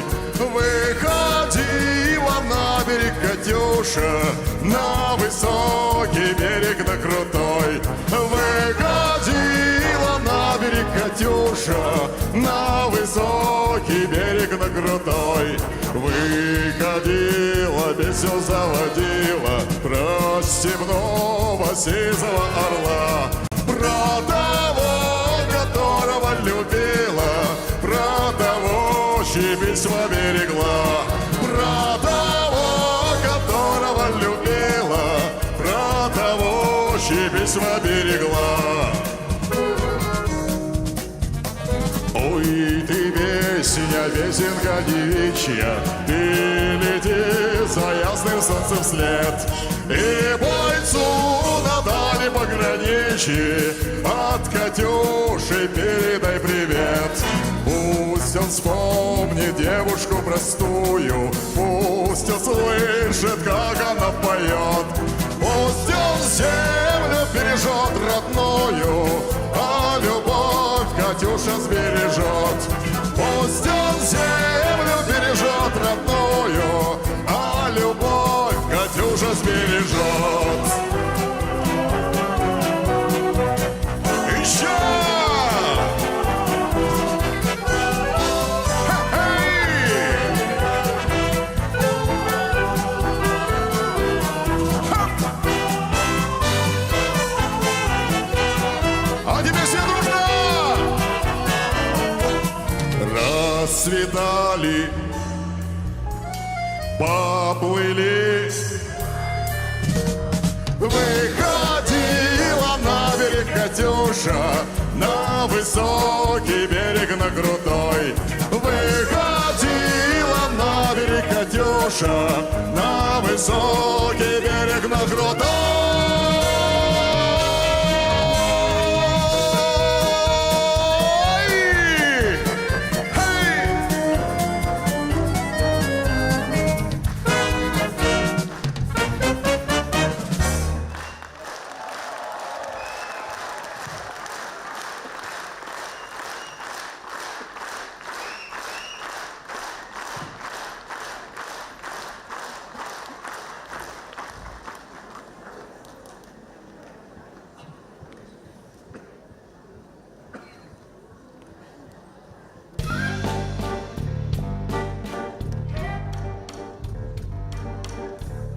Выходила на берег Катюша, на высокий берег, на крутой. Выходила на берег Катюша, на высокий берег, на крутой. Выходила, песню заводила про степного сизого орла, про того, которого любила, про того, чьи письма берегла, про того, которого любила, про того, чьи письма берегла. Ой, ты песня, песенка девичья, ты лети за ясным солнцем вслед. И бойцу на дали пограничьи от Катюши передай привет. Пусть он вспомнит девушку простую, пусть услышит, как она поет. Пусть он землю бережет родную, а любовь Катюша сбережет. Пусть он землю бережет родную, а любовь Катюша сбережет. Еще! Хе-хей! Ха! А теперь все дружно! Расцветали, поплыли, выходила на берег Катюша, на высокий берег, на крутой. Выходила на берег Катюша, на высокий берег, на крутой. Хей!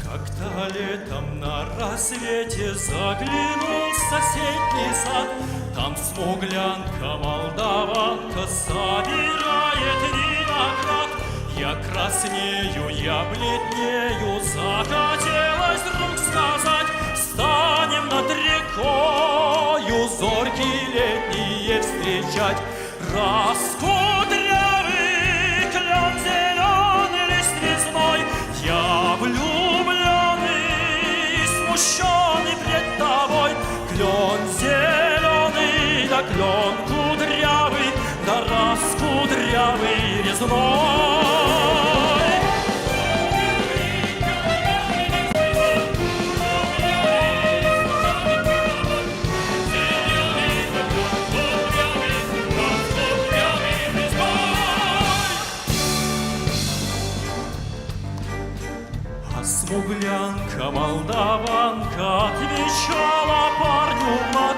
Как-то летом на рассвете заглянул в соседний сад. Там смуглянка, молдаванка собирает виноград. Я краснею, я бледнею, захотелось вдруг сказать: станем над рекою зорьки летние встречать. Раскудрявый клен, зеленый лист резной, я влюбленный, смущенный пред тобой. Клен зеленый, да клен кудрявый, да раскудрявый резной. отвечала парню в.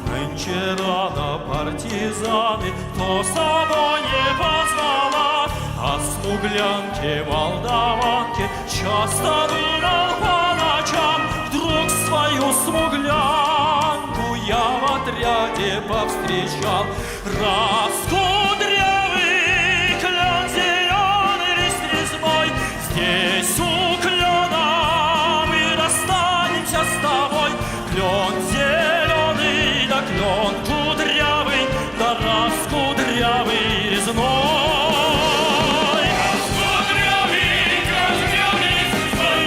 Нынче рано партизаны, кто с собой не позвала. О смуглянке молдаванке часто думал по ночам. Вдруг свою смуглянку я в отряде повстречал. Раскудрявый клен зеленый лист резной, здесь у клена мы расстанемся с тобой. Клен зеленый, да клен кудрявый, да раскудрявый резной. Раскудрявый, клен зеленый лист резной,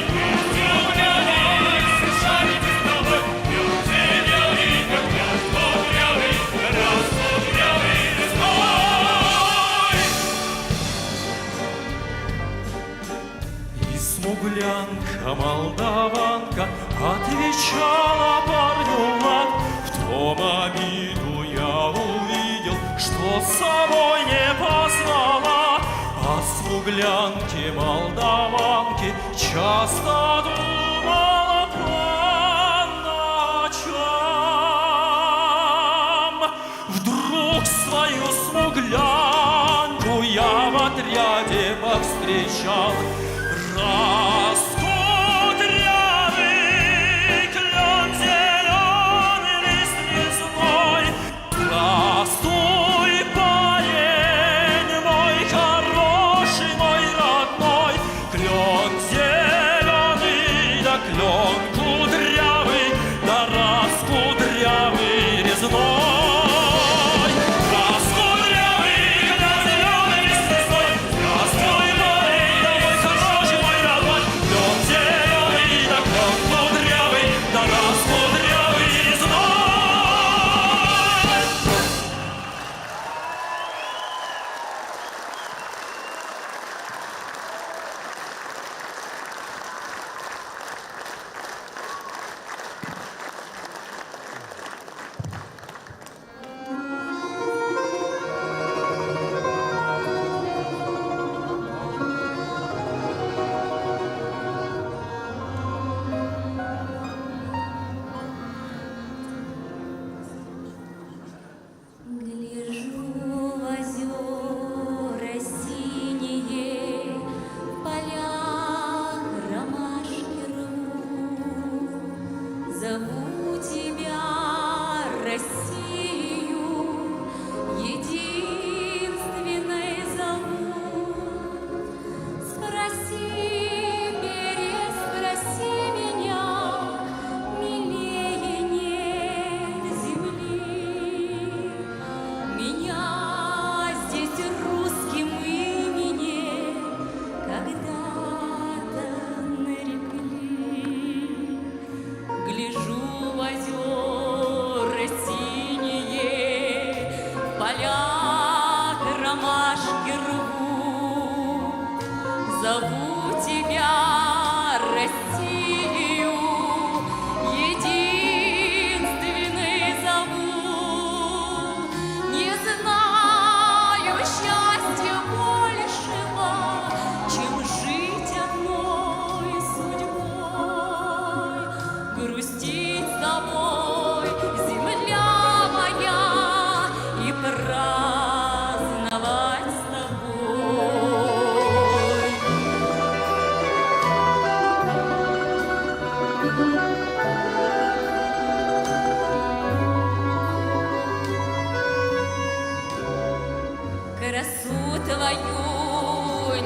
кудрявый, встречаемся с тобой. Клен зеленый, да клен кудрявый, да раскудрявый резной. И смуглянка, молдаванка отвечала парню в лад. В том обиду я увидел, что с собой не позвала. О смуглянке, молдаванке часто думала по ночам. Вдруг свою смуглянку я в отряде повстречал. Раскудрявый клен зеленый лист резной. Здравствуй, парень мой хороший, мой родной. Клен зеленый, да клен кудрявый, да раскудрявый резной. Раскудрявый клен зеленый лист резной. Здравствуй, парень, да мой хороший, мой родной. Клен зеленый, да клен кудрявый, да раскудрявый резной. Гляжу в озера синие, в полях ромашки рву. Зову тебя, Россию, единственной зову. Спроси, переспроси меня, милее нет земли. Меня здесь русским именем когда-то нарекли. Гляжу в озера синие, в полях ромашки рву. Зову тебя, Россию, единственной зову. Не знаю счастья большего, чем жить одной судьбой. Грустить с тобой, земля моя, и праздновать с тобой. Красу твою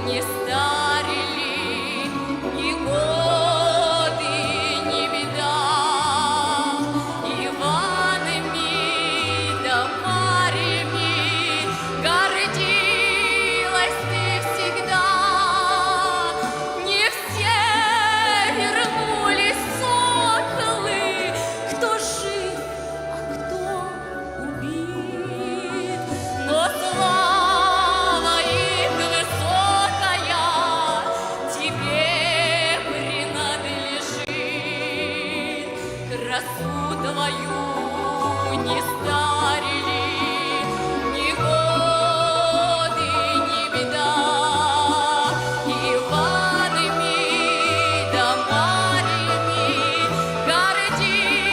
не старили ни годы, ни беда. Иванами да Марьями гордилась ты всегда. Не все вернулись соколы, кто жив, а кто убит. Но слава их высокая тебе принадлежит. Красу твою не старили ни годы, ни беда. Иванами да Марьями гордилась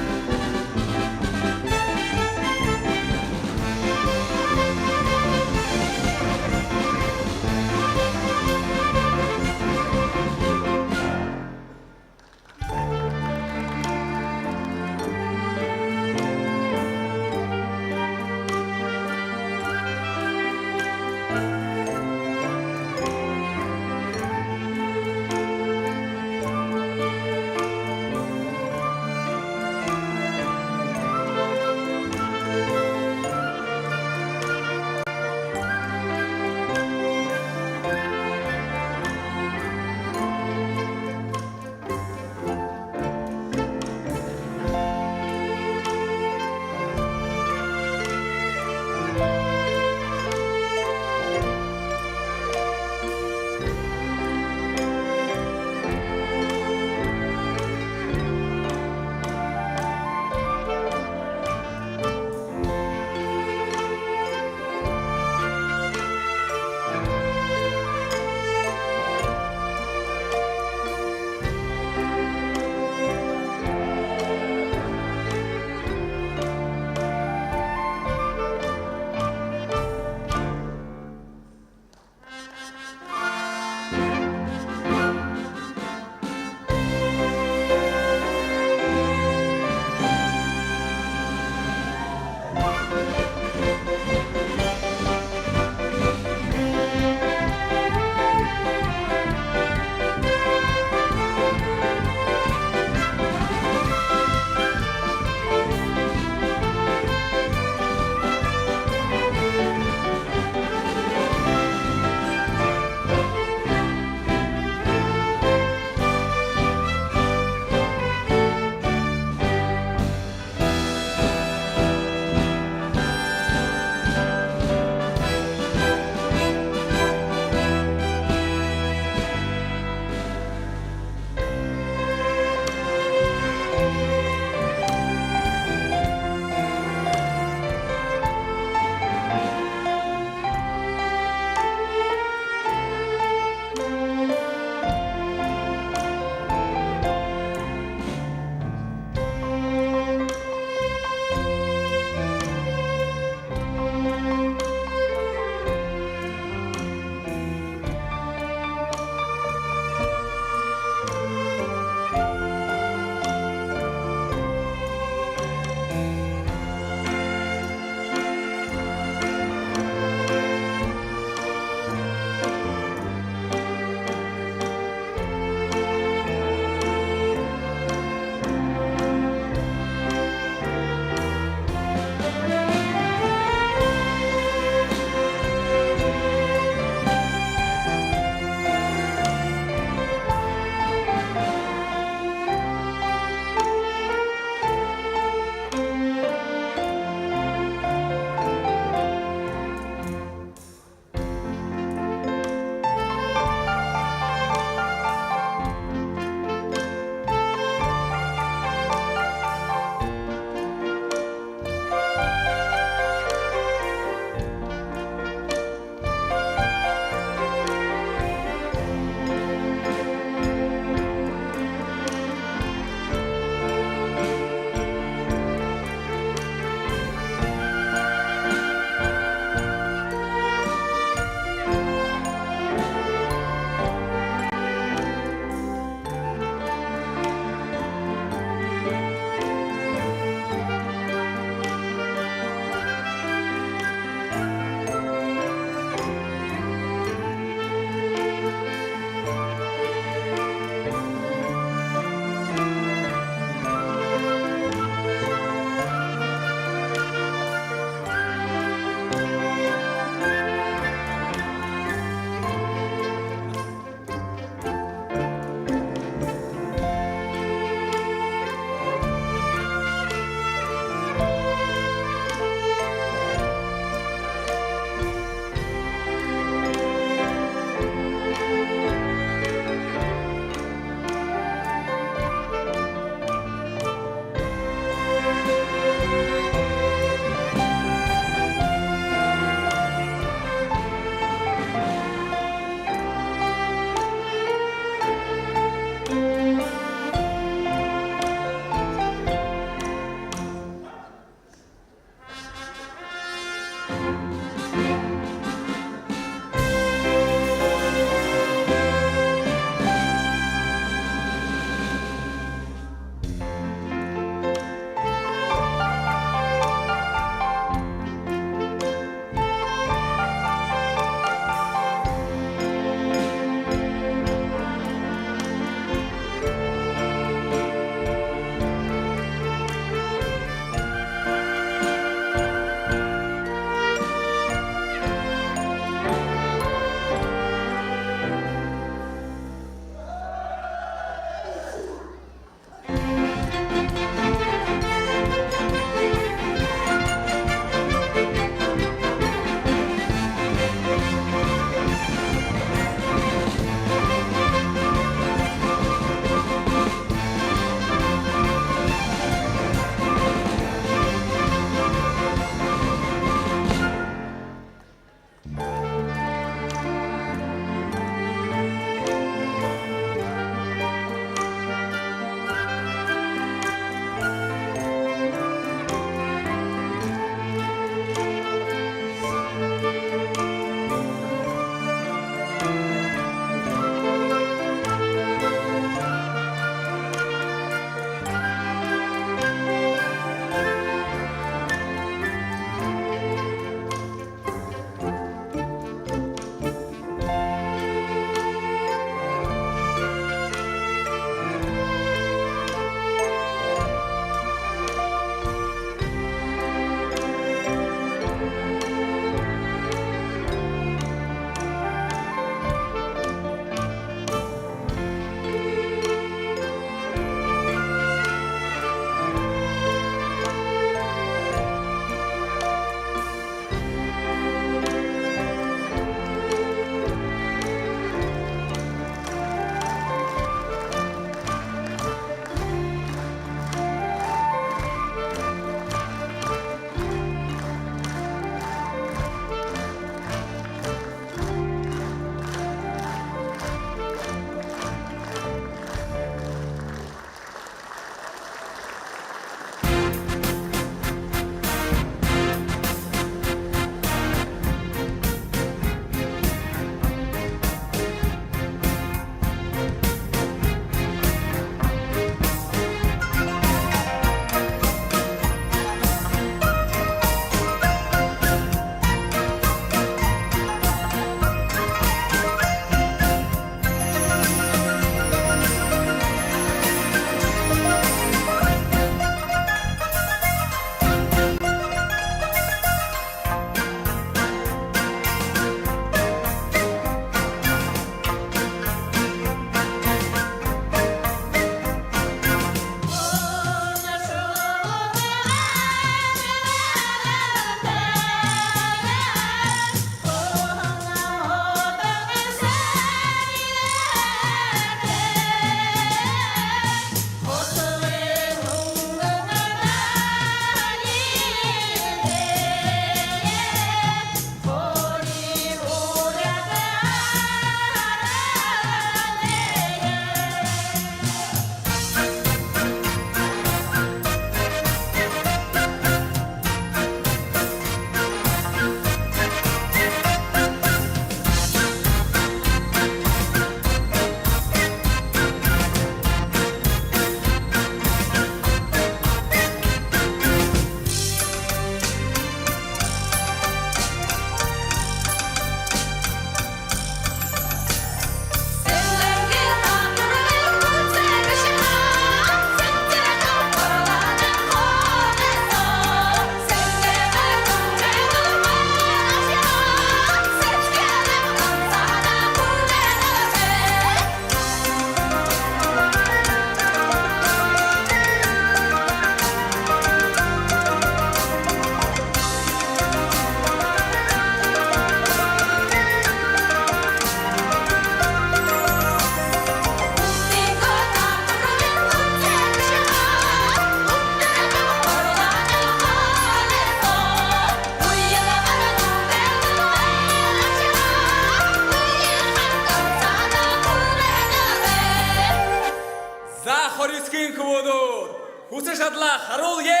За 29-ийн хөвөөнүүд хүсэж шадлаа харуулъя!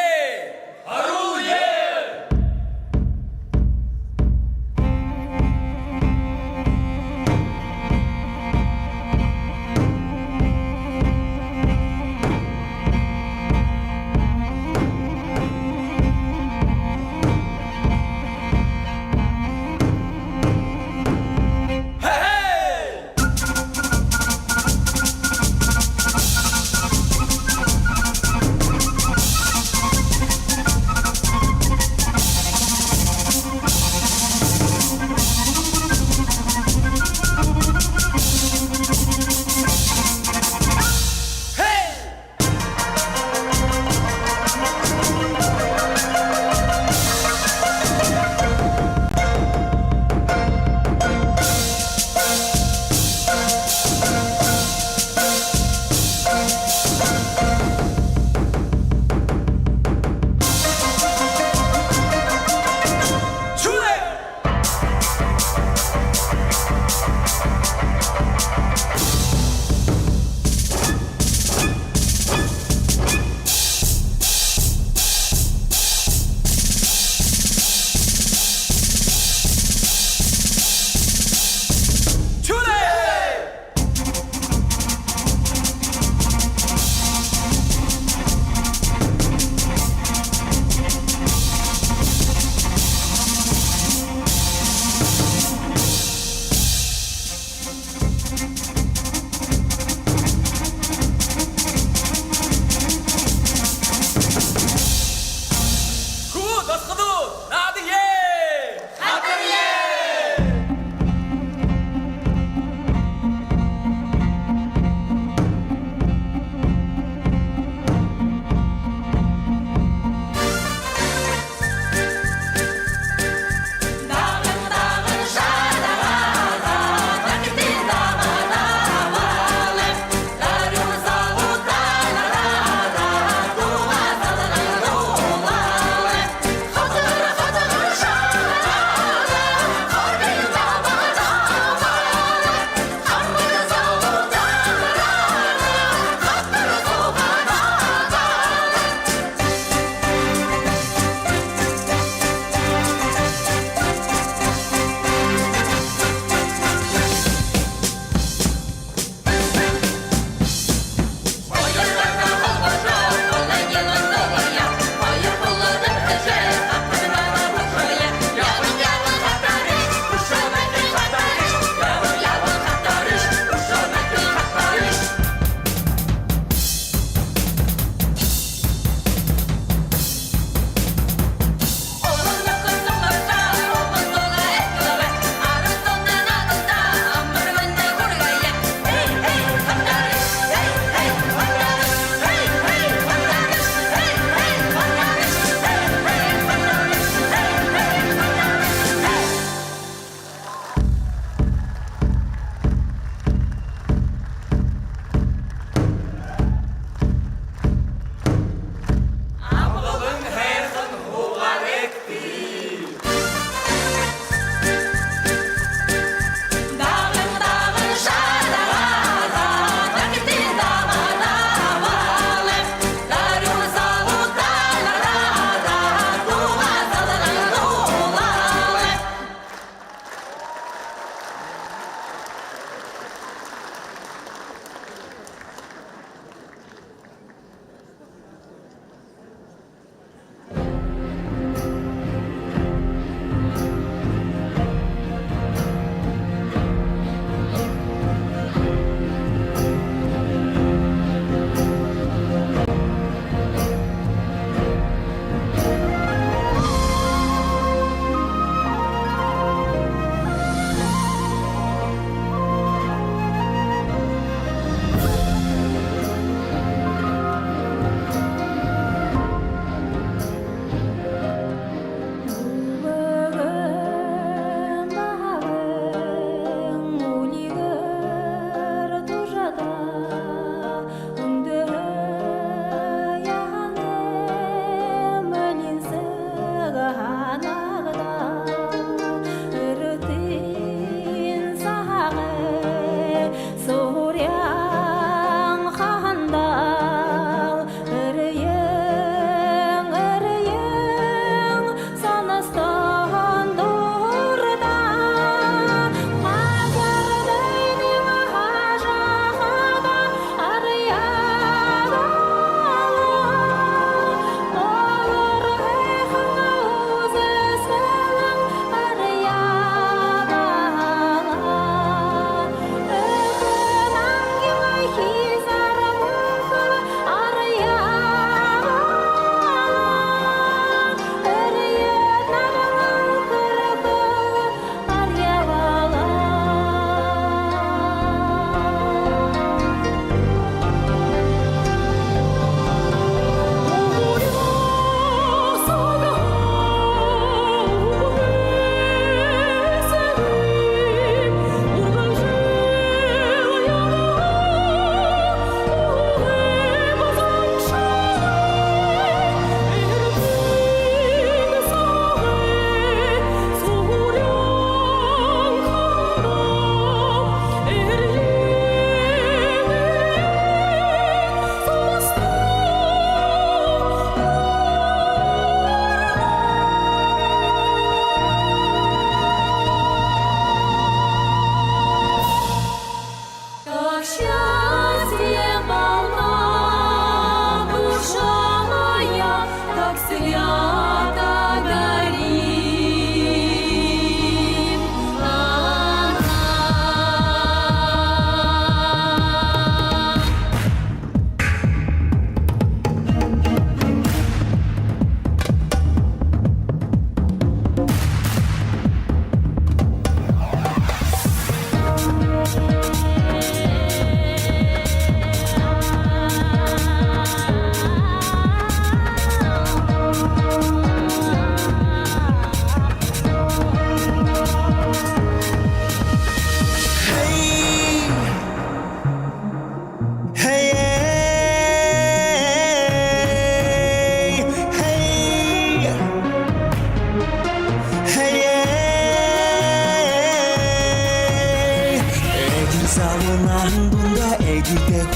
Харуулъя!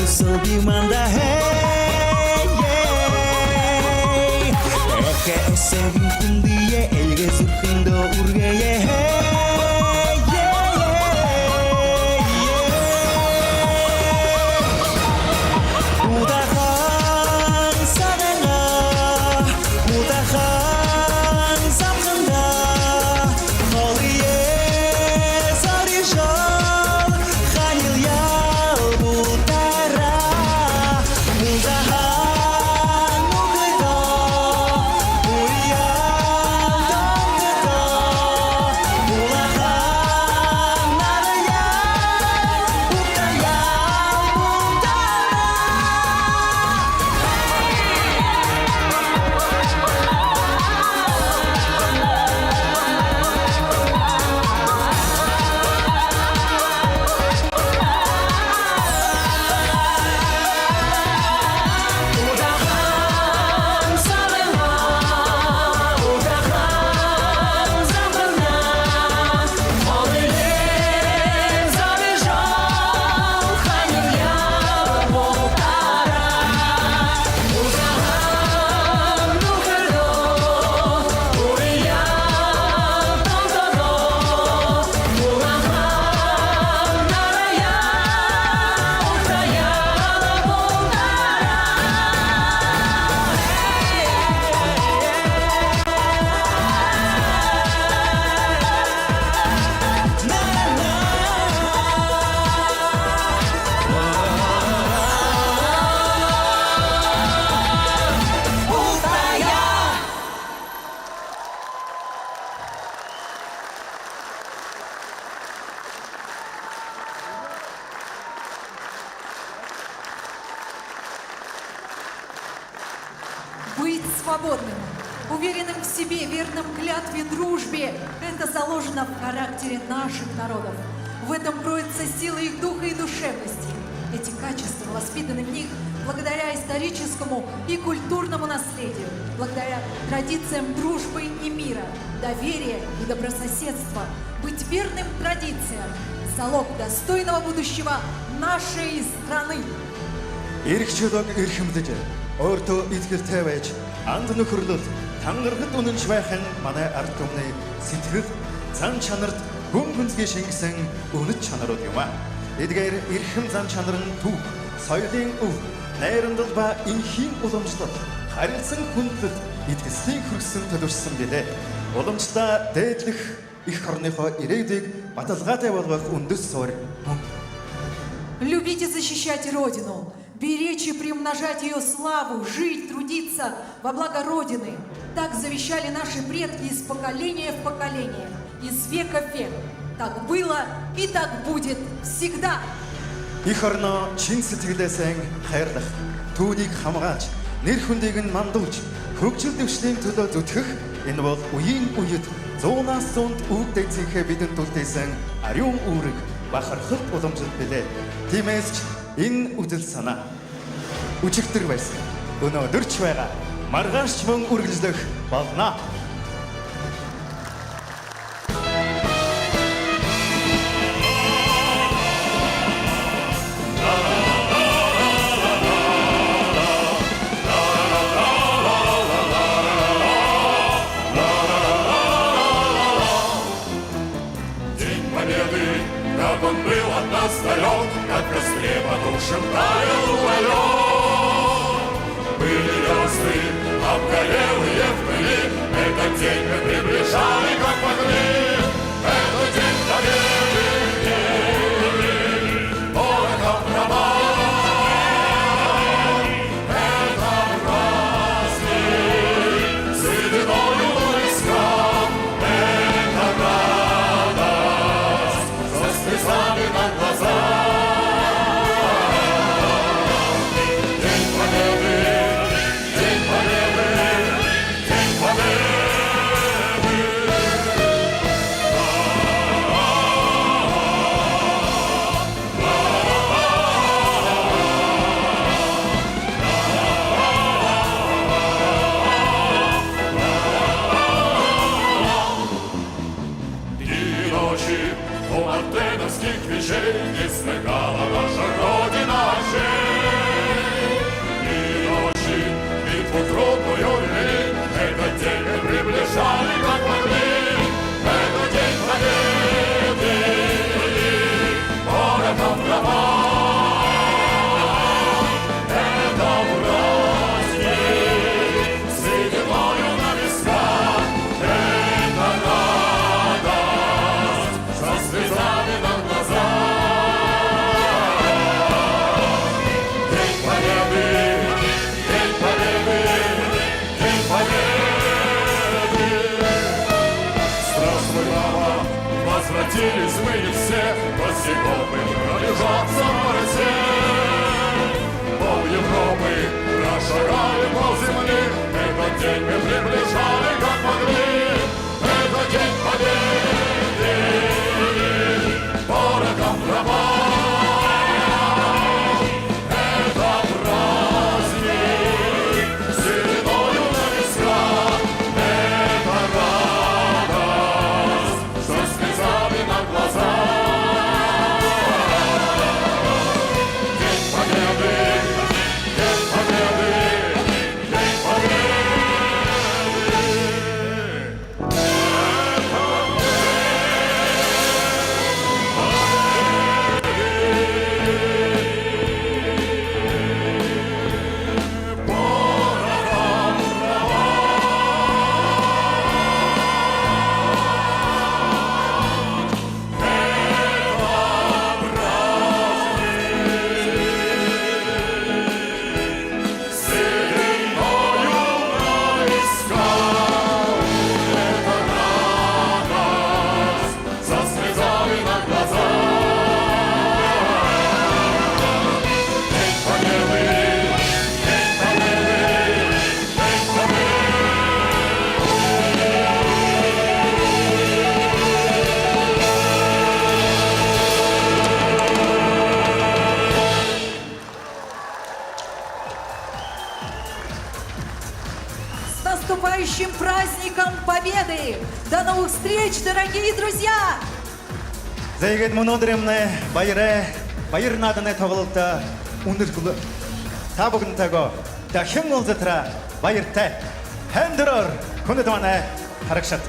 Сылби манда hey hey. Эхэ эсэгийн хүндие элгэ зүрхэндөө үргээе hey yeah. Удахан саганга, удахан замханда, холие зарижал, ханил ял бутара. Удахан угдо, уян донгдо, улахан нараян, утаян бутара. Удахан саганга, удахан замхана, холие зарижал, ханил ял бутара. Удахан нухэрдо, уян донгдо, улахан нараян, утаян бутара. Утая! Быть свободным, уверенным в себе, верным клятве, дружбе – это заложено в характере наших народов. В этом кроется сила их духа и душевности. Эти качества воспитаны в них благодаря историческому и культурному наследию, благодаря традициям дружбы и мира, доверия и добрососедства. Быть верным традициям – залог достойного будущего нашей страны. Эрх чөлөөг эрхэмлэж, өөртөө итгэлтэй байж, анд нөхөрлөл, тангарахад үнэнч байх нь манай ард түмний сэтгэл, зан чанарт гүн гүнзгий шингэсэн үнэт чанарууд юм а. Эдгээр эрхэм зан чанар нь түүх, соёлын өв, найрамдал ба энхийн уламжлал, харилцан хүндлэл, итгэслийн хөргсөн төлөвшсөн билээ. Уламжлалаа дээдлэх эх орныхоо ирээдүйг баталгаатай болгох үндэс суурь мөн. Любить и защищать Родину, беречь и приумножать ее славу, жить, трудиться во благо Родины. Так завещали наши предки из поколения в поколение, из века в век. Так было и так будет всегда. Эх орноо чин сэтгэлээсээ хайрлах, түүнийг хамгаалж, нэр хүндийг нь мандуулж, хөгжил дэвшлийн төлөө зүтгэх энэ бол үеийн үед зуунаас зуунд өвөг дээдсийнхээ бидэнд үлдээсэн ариун үүрэг, бахархалт уламжлалт билээ. Тиймээс ч энэ үзэл санаа өчигдөр байсан, өнөөдөр ч байгаа, маргааш ч мөн үргэлжлэх болно. День Победы, как он был от нас далек, как в костре потухшем таял уголек. Были версты, обгорелые в пыли, это наступающим праздником Победы! До новых встреч, дорогие друзья! За ингээд мөн өнөөдөр юмнэ баяраа баяр нааданы тоглолт үнэрхлөө. Та бүгдтэйгөө дахин уулзтраа баяртай. Хандрор хүндэт манай харагшат.